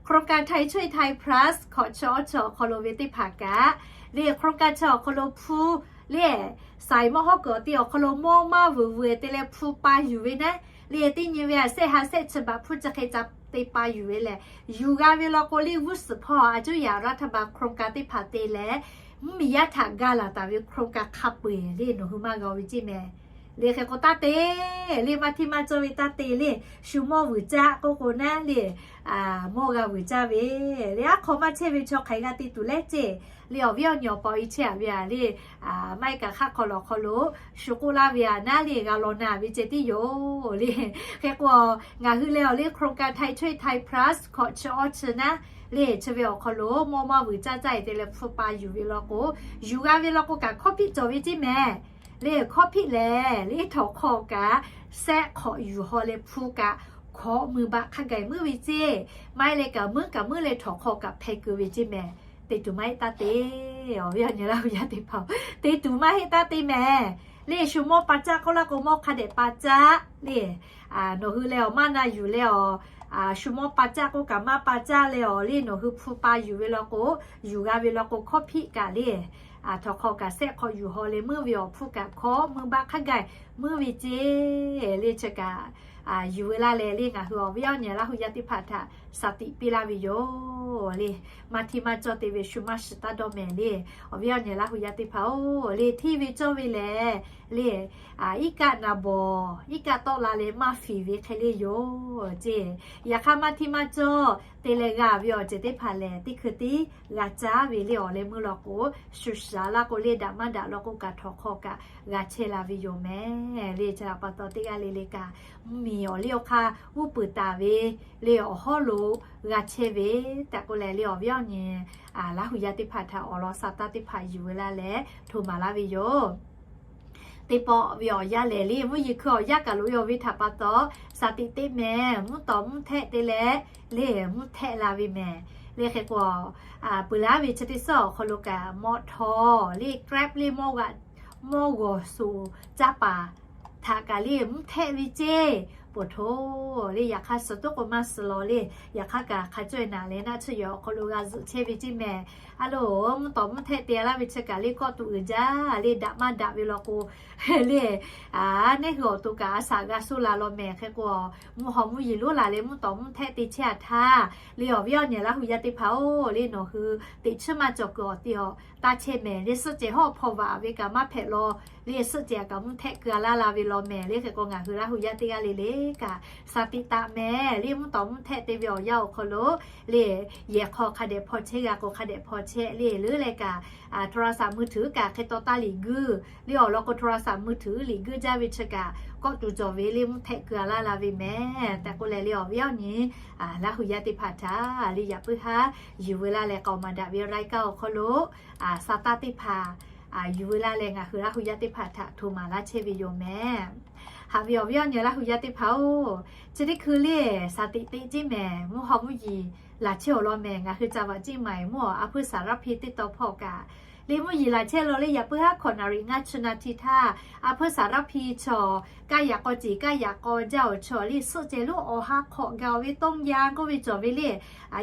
โครงการไทยช่วยไทย Plus hkawꞈ chi awˇ chi awˬ hk'aw lo ve teˇ hpaˍ kaꞈ le โครงการ chi awˬ hk'aw lo hpu le สายมอบ hawˉ kuiˬ awˬ ti awˬ hk'aw lo mawˇ maˇ vuiˬ vuiˬ te leh hpu pa yuˬ ve naˉ Le teˇ nyi ve a shehˆ ha shehˆ chi baꞈ hpuˇ chi hk'e ca te pa yuˬ ve lehˬ, yuˬ g'a ve law k'o le g'uˇ suhˍ hpawˇ a cuˇ yaꞈ raˇ htaˇ ba โครงการ teˇ hpaˍ te leh, mvuhˇmiˬ yaˇ htaꞈ ga laˬ taˍ ve โครงการ hk'a peu-eˬ le nawˬ hui maˇ g'a ve ceˇ mehˍ. Le hk'e k'o taˇ te, le maˇ htiˇ maˇ cawˇ ve taˇ te le, shu mawˇ vuiˬ caˆ k'oˆ k'o naˉ le, mawˇ g'a vuiˬ caˇ ve le, aˉ hk'aw maˇ chehˇ ve chaw hk'aˬ hk'e g'a te tuˬ leh ceˇ. Le awˬ viˉ awˬ nyi awˬ pa awˬ e chehˇ a ve a le, maˇ heˆ kaꞈ hk'aˆ hk'aw lawˬ hk'aw lo shu k'oˆ laˇ ve a naˉ le g'a law na ve ceh tiˉ yoˬ le. Hk'e k'o, ngaˬ hui leh awˬ le โครงการ Thai Trade Thai Plus hkawꞈ chi awˇ chi naˉ le chi ve awˬ hk'aw lo mawˇ maˇ vuiˬ caˇ caˇ e te leh hpu pa yuˬ ve law k'o, yuˬ g'a ve law k'o kaꞈ hkawˇ hpiˆ cawˬ ve ceˇ mehˍ. Le hkawˇ hpiˆ lehˬ le htawnˍ hk'aw kaꞈ shehˆ hk'awꞈ yuˬ haw leh hpu kaꞈ hkawꞈ mui baˆ hk'a gaˬ muiˉ ve ceˇ. Maˇ heˆ leh kaꞈ meuˉ kaꞈ meuˉ leh htawnˍ hk'aw kaꞈ hpeh keu ve ceˇ mehˍ. Te tuˬ maˇ heˆ taˇ te. Awˬ viˉ awˬ nyi Laˇ huˍ yaˇ teˇ hpaˍ-oˬ, te tuˬ maˇ heˆ taˇ te mehˍ. Le shu mawˇ pa caˆ k'oˆ laˇ k'o mawˇ hk'a dehꞈ pa caˆ le. Nawˬ hui leh awˬ maˇ na yuˬ leh awˬ, shu mawˇ pa caˆ k'oˆ kaꞈ maˇ pa caˆ leh awˬ le nawˬ hui hpu pa yuˬ ve law k'o, yuˬ g'a ve law k'o hkawˇ hpiˆ kaꞈ le, htawnˍ hk'aw kaꞈ shehˆ hk'awꞈ yuˬ haw leh meuˉ ve awˬ hpu kaꞈ hkawꞈ mui baˆ hk'a gaˬ meuˉ ve ceˇ. Le chi kaꞈ yuˬ ve laˇ leh le ngaˬ hui awˬ viˉ awˬ nyi Laˇ huˍ yaˇ teˇ hpaˍ htaꞈ shaˍ tiꞈ piˇ laˇ ve yoˬ le. Maˇ htiˇ maˇ cawˇ te ve shu maˇ shiˍ taˇ dawˇ mehˍ le. Awˬ viˉ awˬ nyi Laˇ huˍ yaˇ teˇ hpaˍ-oˬ, le hteˇ ve cawˇ ve lehˬ le, iˉ kaˆ na bawˬ iˉ kaˆ tawˆ la leh maˇ fiˍ ve hk'e le yoˬ ceˇ. Yaꞈ hk'aˇ maˇ htiˇ maˇ cawˇ te leh g'a ve awˬ ceuˬ teˇ hpaˍ lehˬ teˇ hkui tiˉ g'a caˉ ve le awˬ leh meuˇ law k'o, shu shaˍ laˇ k'o le daꞈ maˇ daꞈ law k'o kaꞈ htawnˍ hk'aw kaꞈ g'a chehˇ la ve yoˬ mehˍ. Le chi htaꞈ pa taw teˇ g'aˇ le le kaꞈ mvuhˇmiˬ awˬ liˇ awˬ hk'aˇ uˉ peunˍ taˍ ve le awˬ hawˉ lo g'a chehˇ ve tehꞈ k'oˆ leh le awˬ viˉ awˬ nyi Laˇ huˍ yaˇ teˇ hpaˍ htaꞈ awˬ lawn sa taˇ teˇ hpaˍ yuˬ ve laˇ leh hto maˍ laˇ ve yoˬ. Teˇ pawˆ ve awˬ yanˇ lehˬ le mvuhˇ yeˬ hkui awˬ yanˇ kaꞈ loꞈ e ve htaꞈ pa taw, shaˍ tiꞈ teˇ mehˍ mvuhˇ tawˍ mvuhˇ htehˆ te leh le mvuhˇ htehˆ la ve mehˍ. Le hk'e k'o, peuˬ laˇ ve chi teˇ suhˉ awˬ hk'aw lo kaꞈ mawˇ htawˇ le Grab le mawˇ g'aꞈ mawˇ g'awˬ suˍ caˇ paˍ htaꞈ kaꞈ le mvuhˇ htehˆ ve ceˇ. Poˬ hto le yaꞈ hk'aˇ suh toˉ k'o maˇ suh law le, yaꞈ hk'aˇ kaꞈ hk'a cawˇ e naˍ leh naˆ tsuhˇ yehˬ awˬ hk'aw lo g'a zuhꞈ chehˇ ve ceˇ mehˍ. A loˬ, mvuhˇ tawˍ mvuhˇ htehˆ te laˇ ve chi kaꞈ le kawˆ tuˬ uiˍ jaˇ le daꞈ maˇ daꞈ ve law k'o le, neˇ hui awˬ to kaꞈ a shaꞈ g'a suh la law mehˍ. Hk'e k'o, mvuhˇ haw mvuhˇ yeˬ lonˉ la leh mvuhˇ tawˍ mvuhˇ htehˆ te chehˇ a htaˇ le awˬ viˉ awˬ nyi Laˇ huˍ yaˇ teˇ hpaˍ-oˬ, le nawˬ hui teꞈ chiˉ maˇ cawˬ kuiˬ awˬ te awˬ taˇ chehˇ mehˍ. Le suhˆ cehˬ hawˉ hpaw vaꞈ ve kaꞈ maˇ hpehꞈ law, le suhˆ cehˬ kaꞈ mvuhˇ htehˆ keu a laˇ la ve law mehˍ. Le hk'e k'o ngaˬ hui Laˇ huˍ yaˇ teˇ g'aˇ le le kaꞈ shaˍ tiꞈ taˍ mehˍ. Le mvuhˇ tawˍ mvuhˇ htehˆ te ve awˬ yanˇ awˬ hk'aw lo le yehˬ hk'aw hk'a dehꞈ hpaw chehˇ g'a k'o hk'a dehꞈ hpaw chehˇ le leuˉ leh kaꞈ โทรศัพท์มือถือ kaꞈ hk'e taw taˇ liꞈ guiˇ le awˬ lawn k'o โทรศัพท์มือถือ liꞈ guiˇ jaˇ ve chi kaꞈ kawˆ tuˬ cawˬ ve le mvuhˇ htehˆ keu a laˇ la ve mehˍ tehꞈ k'oˆ leh le awˬ viˉ awˬ nyi Laˇ huˍ yaˇ teˇ hpaˍ htaꞈ le yaꞈ puiˉ haˉ yuˬ ve laˇ leh k'aoˍ maˍ daꞈ ve รายการ awˬ hk'aw lo shaˍ taˇ teˇ hpaˍ yuˬ ve laˇ leh ngaˬ hui Laˇ huˍ yaˇ teˇ hpaˍ htaꞈ hto maˍ laˇ chehˇ ve yoˬ mehˍ. Haꞈ ve awˬ viˉ awˬ nyi Laˇ huˍ yaˇ teˇ hpaˍ-oˬ, chi teˇ hkui le shaˍ tiꞈ teꞈ ceˇ mehˍ. Mvuhˇ haw mvuhˇ yeˬ laˬ chehˇ awˬ lawn mehˍ. Ngaˬ hui จังหวัดเชียงใหม่ mvuhˇ awˬ a hpuiˇ สารพี teˇ taw hpawˇ kaꞈ le mvuhˇ yeˬ laˬ chehˇ law le yaꞈ puiˉ haˉ hkawꞈ naˍ riˍ ngaˇ chi naˍ tiꞈ htaˇ a hpuiˇ สารพี chaw kaˇ yaꞈ k'aw ceˬ kaˇ yaꞈ k'aw jaˇ awˬ chaw le suhˆ cehˬ lonˉ awˬ ha hk'awꞈ gaˬ ve ต้นยาง k'oˆ ve cawˬ ve le.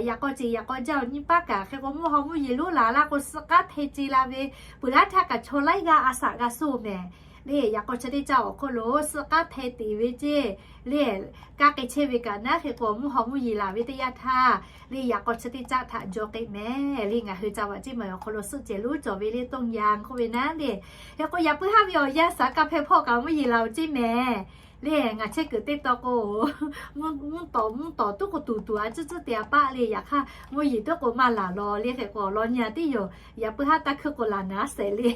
Yaꞈ k'aw ceˬ yaꞈ k'aw jaˇ awˬ nyi paˉ kaꞈ hk'e k'o mvuhˇ haw mvuhˇ yeˬ lonˉ laˬ laˇ k'o suhˆ k'aˉ hpeh ce la ve, peuˬ laˇ htaˇ kaꞈ chaw laiˉ g'aˇ a shaꞈ g'a suh mehˍ. Le yaꞈ k'aw chi teˇ caˇ awˬ hk'aw lo suhˆ k'aˉ hpeh teꞈ ve ceˇ le kaˇ k'ai chehˇ ve kaꞈ naˉ hk'e k'o mvuhˇ haw mvuhˇ yeˬ laˬ ve teˇ yanˇ htaˇ le yaꞈ k'aw chi teˇ caˇ htaꞈ jaw k'ai mehˍ. Le ngaˬ hui จังหวัดเชียงใหม่ awˬ hk'aw lo suhˆ cehˬ lonˉ cawˬ ve le ต้นยาง k'oˆ ve naˉ le. Hk'e k'o yaꞈ puiˉ haˉ ve awˬ yanˇ shaˍ kaˇ hpeh hpawˇ kaꞈ mvuhˇ yeˬ laˬ awˬ ceˇ mehˍ. Le ngaˬ chehˇ kuiˬ teˇ taw k'o mvuhˇ tawˍ mvuhˇ tawˍ tuˉ k'o tuˬ tuˬ a tcuhˉ tcuhˉ te a paˆ le. Yaꞈ hk'aˇ mvuhˇ yeˬ tuˉ k'o maˇ laˬ law le. Hk'e k'o law nyi a tiˉ yoˬ. Yaꞈ puiˉ haˉ taˇ hkuiˇ k'o laˬ naˍ a shehˍ le.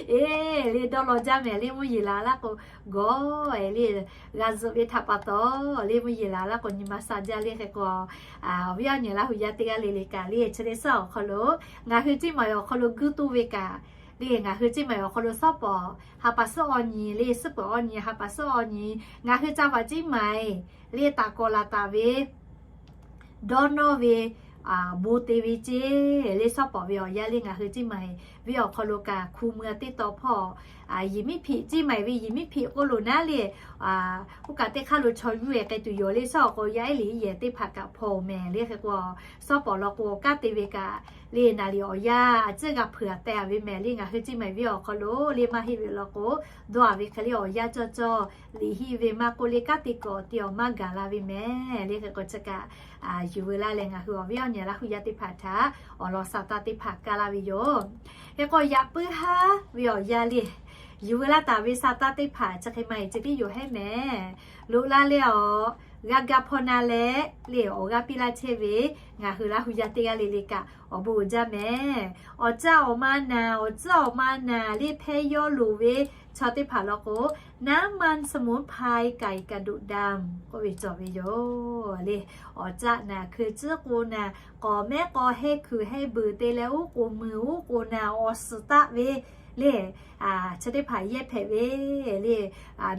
Eˬ le dawˇ law jaˇ mehˍ le mvuhˇ yeˬ laˬ laˇ k'o gawˬ e le g'a zuhꞈ ve htaꞈ pa taw le mvuhˇ yeˬ laˬ laˇ k'o nyi ma sha jaˇ le. Hk'e k'o awˬ viˉ awˬ nyi Laˇ huˍ yaˇ teˇ g'aˇ le le kaꞈ le chi teˇ suhˉ awˬ hk'aw lo ngaˬ hui ceˇ maˬ awˬ hk'aw lo guiˇ tuˬ ve kaꞈ le ngaˬ hui ceˇ maˬ awˬ hk'aw lo suhˉ pawˍ ha pa suhˉ awˬ nyi le suhˉ peuˬ awˬ nyi ha pa suhˉ awˬ nyi ngaˬ hui จังหวัดเชียงใหม่ le taˍ kawꞈ laˬ taˍ ve dawˇ nawˇ ve bon te ve ceˇ le suhˉ pawˍ ve awˬ yanˇ le ngaˬ hui ceˇ maˬ ve awˬ hk'aw lo kaꞈ hku mui teˇ taw hpawˇ, yiˍ miˉ hpiꞈ, ceˇ maiˍ ve yiˍ miˉ hpiꞈ k'oˆ lo naˉ le, oˇ kaꞈ teˇ hk'aˇ lo chaw yuˇ-e k'ai tuˬ yoˬ le. Shaˉ awˬ k'o yaˇ ehˉ liꞈ hiˆ yehˬ teˇ hpaˍ kaꞈ hpaw mehˍ le. Hk'e k'o, shawˉ pawˍ law k'o kanˉ te ve kaꞈ le, naˍ liꞈ awˬ yanˇ a ciˉ g'a hpeuꞈ-a teh-a ve mehˍ le. Ngaˬ hui ceˇ maiˍ ve awˬ hk'aw lo le maˇ heˆ ve law k'o, dawˇ-a ve hk'e le awˬ yanˇ cawˇ cawˇ liꞈ hiˆ ve maˇ k'oˆ le, kanˉ te kuiˬ awˬ te awˬ maˇ gaˬ la ve mehˍ le. Hk'e k'o chi kaꞈ yuˬ veu laˇ leh ngaˬ hui awˬ viˉ awˬ nyi Laˇ hu yaˇ teˇ hpaˍ htaꞈ awˬ lawn sa taˇ teˇ hpaˍ kaˇ laˇ ve yoˬ. Hk'e k'o yaꞈ puiˉ haˉ ve awˬ yanˇ le, yuˬ veu laˇ taˍ ve sa taˇ teˇ hpaˍ chi hk'e maˇ heˆ ceh tiˉ yoˬ hehˉ mehˍ. Loꞈ la leh awˬ g'a ga hpaw na leh le, awˬ g'aˇ piˇ laˇ chehˇ ve ngaˬ hui Laˇ hu yaˇ teˇ g'aˇ le le kaꞈ awˬ bon uiˍ jaˇ mehˍ. Awˬ caˆ awˬ ma naˬ, awˬ tcuhˉ awˬ ma naˬ le hpehˇ yawˇ loˍ ve chaw teˇ hpaˍ law k'o, น้ำมันสมุนไพรไก่กระดูกดำ k'oˆ ve cawˬ ve yoˬ le. Awˬ caˆ naˬ, hkui tcuhˉ k'o naˬ, k'awꞈ mehˉ k'aw hehˇ hkui hehˇ beuˬ te leh uˉ k'oˍ mui uˉ k'oˍ naˬ awˬ suhˍ taˆ ve le, chi teˇ hpaˍ yehˇ hpehꞈ ve le.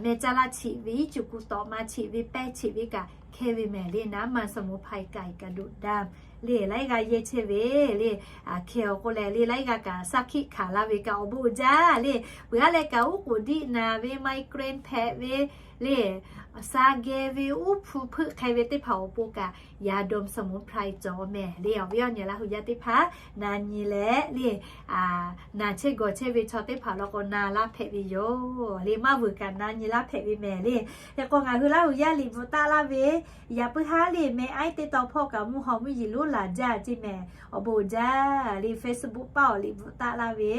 Meh caˇ laˇ cheꞈ ve, iˉ cuˬ kuˬ tawꞈ ma cheꞈ ve, pehˇ cheꞈ ve kaꞈ hkehˇ ve mehˍ le. น้ำมันสมุนไพรไก่กระดูกดำ le laiˉ g'aˇ yehˇ chehˇ ve le. Hkehˇ-aˬ k'oˆ leh le laiˉ g'aˇ kaꞈ shaˉ hkiˆ hkanˍ la ve kaꞈ awˬ bon uiˍ jaˇ le. Peuˬ-a leh kaꞈ uˉ k'oˍ diˆ naˬ ve, migraine hpehꞈ ve le, sha geh ve, uˉ hpu hpeuˆ hk'e ve teˇ hpaˍ awˬ pon kaꞈ ยาดมสมุนไพร cawˬ mehˍ le. Awˬ viˉ awˬ nyi Laˇ hu yaˇ teˇ hpaˍ na nyi leh le, naˬ chehˇ gawˬ chehˇ ve chaw teˇ hpaˍ law k'o na laˇ hpehꞈ ve yoˬ le. Maˇ vuiˬ kaꞈ na nyi laˇ hpehꞈ ve mehˍ le. Hk'e k'o ngaˬ hui Laˇ hu yaˇ liꞈ bvuhꞈ taˆ laˇ ve, yaꞈ puiˉ haˉ le meh aiˉ teˇ taw hpawˇ kaꞈ mvuhˇ haw mvuhˇ yeˬ lonˉ laˬ jaˇ ceˇ mehˍ. Awˬ bon uiˍ jaˇ le. Facebook paˆ awˬ liꞈ bvuhꞈ taˆ laˇ ve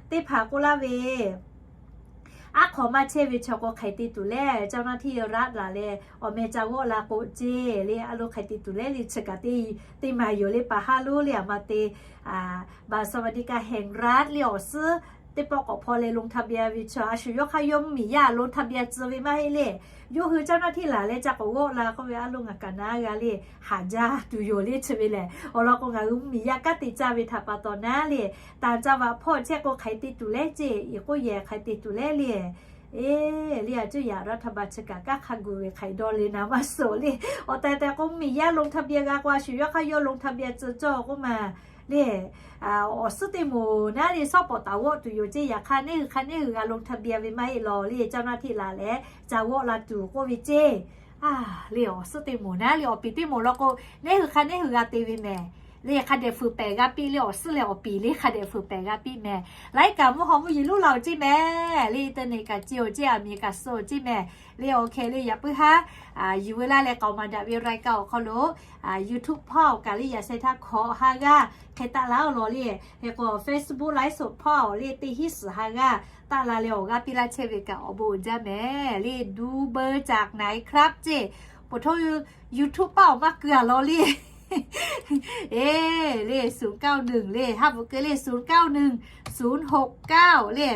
teˇ hpaˍ k'oˆ laˇ ve, aˉ hk'aw maˇ chehˇ ve chaw k'o hk'aiˬ te tuˬ leh เจ้าหน้าที่รัฐ laˬ leh awˬ meh ca g'awˆ la k'o ceˇ le. A lo hk'aiˬ te tuˬ leh le chi kaꞈ teˇ maˬ yoˬ le. Paˍ haˉ lonˉ le aˬ ma te บัตรสวัสดิการแห่งรัฐ le awˬ suhˉ teˇ pawˆ k'awꞈ hpaw leh ลงทะเบียน ve chaw a shu yawˇ hk'aˇ yawˇ mvuhˇ miˬ yaˇ ลงทะเบียน tcuh ve maˇ heˆ le. Yawˇ hui เจ้าหน้าที่ laˬ leh ca k'awꞈ g'awˆ la k'oˆ ve a lo ngaˬ kaꞈ na g'a le. Haˍ jaˇ tuˬ yoˬ le chi ve lehˬ. Awˬ lawn k'o ngaˬ hui mvuhˇ miˬ yaˇ kanˉ te caˇ ve htaꞈ pa taw naˉ le, ต่างจังหวัด hpawˇ chehˇ k'o hk'aiˬ te tuˬ leh ceˇ, iˍ k'oˆ yehˬ hk'aiˬ te tuˬ leh le. Eˬ, le a cuˇ yaꞈ รัฐบาล chi kaꞈ kanˉ hk'a gu ve hk'aiˬ dawˇ le naˍ maˇ suhˍ le. Awˬ tehˬ tehˬ k'o mvuhˇ miˬ yaˇ ลงทะเบียน g'a k'o a shu yawˇ hk'aˇ yawˇ ลงทะเบียน tcuh cawˇ k'oˆ ma le. Awˬ suhˉ teˇ moˍ naˉ le shawˉ pawˍ taˍ g'awˆ tuˬ yoˬ ceˇ. Yaꞈ hk'aˇ neˇ hui hk'aˇ neˇ hui g'a ลงทะเบียน ve maˇ heˆ law le. เจ้าหน้าที่ laˬ leh ca g'awˆ la tuˬ k'oˆ ve ceˇ. A, le awˬ suhˉ teˇ moˍ naˉ le awˬ piˍ teˇ moˍ law k'o, neˇ hui hk'aˇ neˇ hui g'a te ve mehˍ. Le hk'a dehꞈ fuiˍ pehˍ g'a piˇ le. Awˬ suhˉ leh awˬ piˍ le hk'a dehꞈ fuiˍ pehˍ g'a piˇ mehˍ. Laiˉ kaꞈ mvuhˇ haw mvuhˇ yeˬ lonˉ la-oˬ ceˇ mehˍ. Le internet kaꞈ ce-oˬ ceˇ, aˬ miˍ kaꞈ suh-oˬ ceˇ mehˍ. Le awˬ hkeh le yaꞈ puiˉ haˉ yuˬ veu laˇ leh k'aoˍ maˍ daꞈ ve รายการ awˬ hk'aw lo YouTube hpawˇ kaꞈ le yaꞈ sheh htaˇ hkawꞈ ha g'aˇ hk'e taˆ la-oˬ law le. Hk'e k'o Facebook ไลฟ์สด hpawˇ le teˇ hinˉ suhˍ ha g'aˇ taˆ la leh awˬ g'aˇ piˇ laˇ chehˇ ve kaꞈ awˬ bon uiˍ jaˇ mehˍ le. ดูเบอร์จากไหนครับ ceˇ, โอ้โห YouTube paˆ awˬ maˇ keu-a law le. Eˬ, le ศูนย์เก้าหนึ่ง le haˆ bvuhꞈ keu le ศูนย์เก้าหนึ่ง ศูนย์หกเก้า le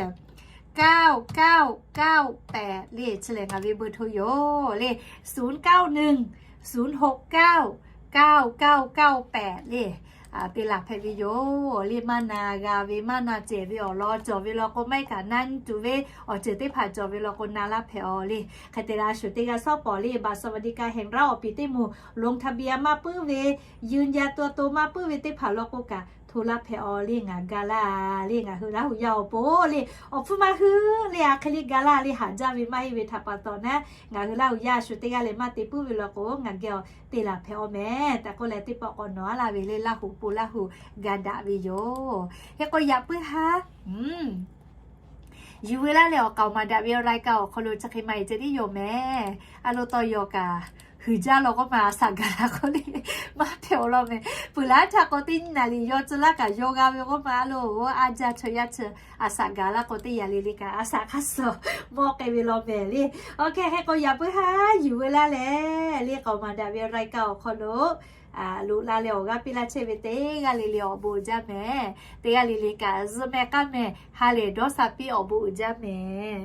เก้าเก้าเก้าแปด le chi lehˬ ngaˬ ve เบอร์โทร yoˬ le. ศูนย์เก้าหนึ่ง ศูนย์หกเก้า เก้าเก้าเก้าแปด le te laˬ hpehꞈ ve yoˬ le. Maˇ na g'a ve maˇ na cehˬ ve awˬ lawn cawˬ ve law k'o, maˇ heˆ kaꞈ na nyi tuˬ ve awˬ ceuˬ teˇ hpaˍ cawˬ ve law k'o na laˇ hpehꞈ-aˬ le. Hk'e te leh a shu teˇ g'aˇ shawˉ pawˍ le บัตรสวัสดิการแห่งรัฐ awˬ piˍ teˇ moˍ ลงทะเบียน maˇ puiˉ ve, ยืนยันตัวตน maˇ puiˉ ve teˇ hpaˍ law k'o kaꞈ hto laˇ hpehꞈ-aˬ le. Ngaˬ ga laˇ le, ngaˬ hui Laˇ hu yaˇ awˬ pon le. Awˬ hpfuhˇ maˇ hui le a hk'e le ga laˇ le, haˍ jaˇ ve maˇ heˆ ve htaꞈ pa taw naˉ, ngaˬ hui Laˇ hu yaˇ a shu teˇ g'aˇ leh maˇ te puiˉ ve law k'o, ngaˬ geh awˬ te laˬ hpehꞈ-aˬ mehˍ tehꞈ k'oˆ leh teˇ pawˆ k'awꞈ nawˬ-a laˇ ve le. Laˇ hu po Laˇ hu ga daꞈ ve yoˬ. Hk'e k'o yaꞈ puiˉ haˉ yuˬ veu laˇ leh awˬ k'aoˍ maˍ daꞈ ve รายการ awˬ hk'aw lo chi hk'e maˇ heˆ ceh tiˉ yoˬ mehˍ. A lo taw yawˬ kaꞈ huiˍ jaˇ law k'oˆ ma, a shaꞈ gaˬ la k'oˆ le, maˇ hpehꞈ-aˬ law mehˍ. Peuˬ laˇ htaˇ k'o teˇ nyi naˍ riˍ yaw tcuh laˇ kaꞈ yaw g'a ve k'oˆ ma, a lo a jaˇ chaw yaˇ chi a shaꞈ gaˬ la k'o teˇ yanˇ le le kaꞈ a shaꞈ hk'aˇ suh mawˇ k'ai ve law mehˍ le. Awˬ hkeh hk'e k'o yaꞈ puiˉ haˉ yuˬ veu laˇ leh le k'aoˍ maˍ daꞈ ve รายการ awˬ hk'aw lo loꞈ la leh awˬ g'aˇ piˇ laˇ chehˇ ve teˇ g'aˇ le le awˬ bon uiˍ jaˇ mehˍ. Teˇ g'aˇ le le kaꞈ zuhˆ meh k'aˉ meh ha lehˬ dawˇ sha piˇ awˬ bon uiˍ jaˇ mehˍ.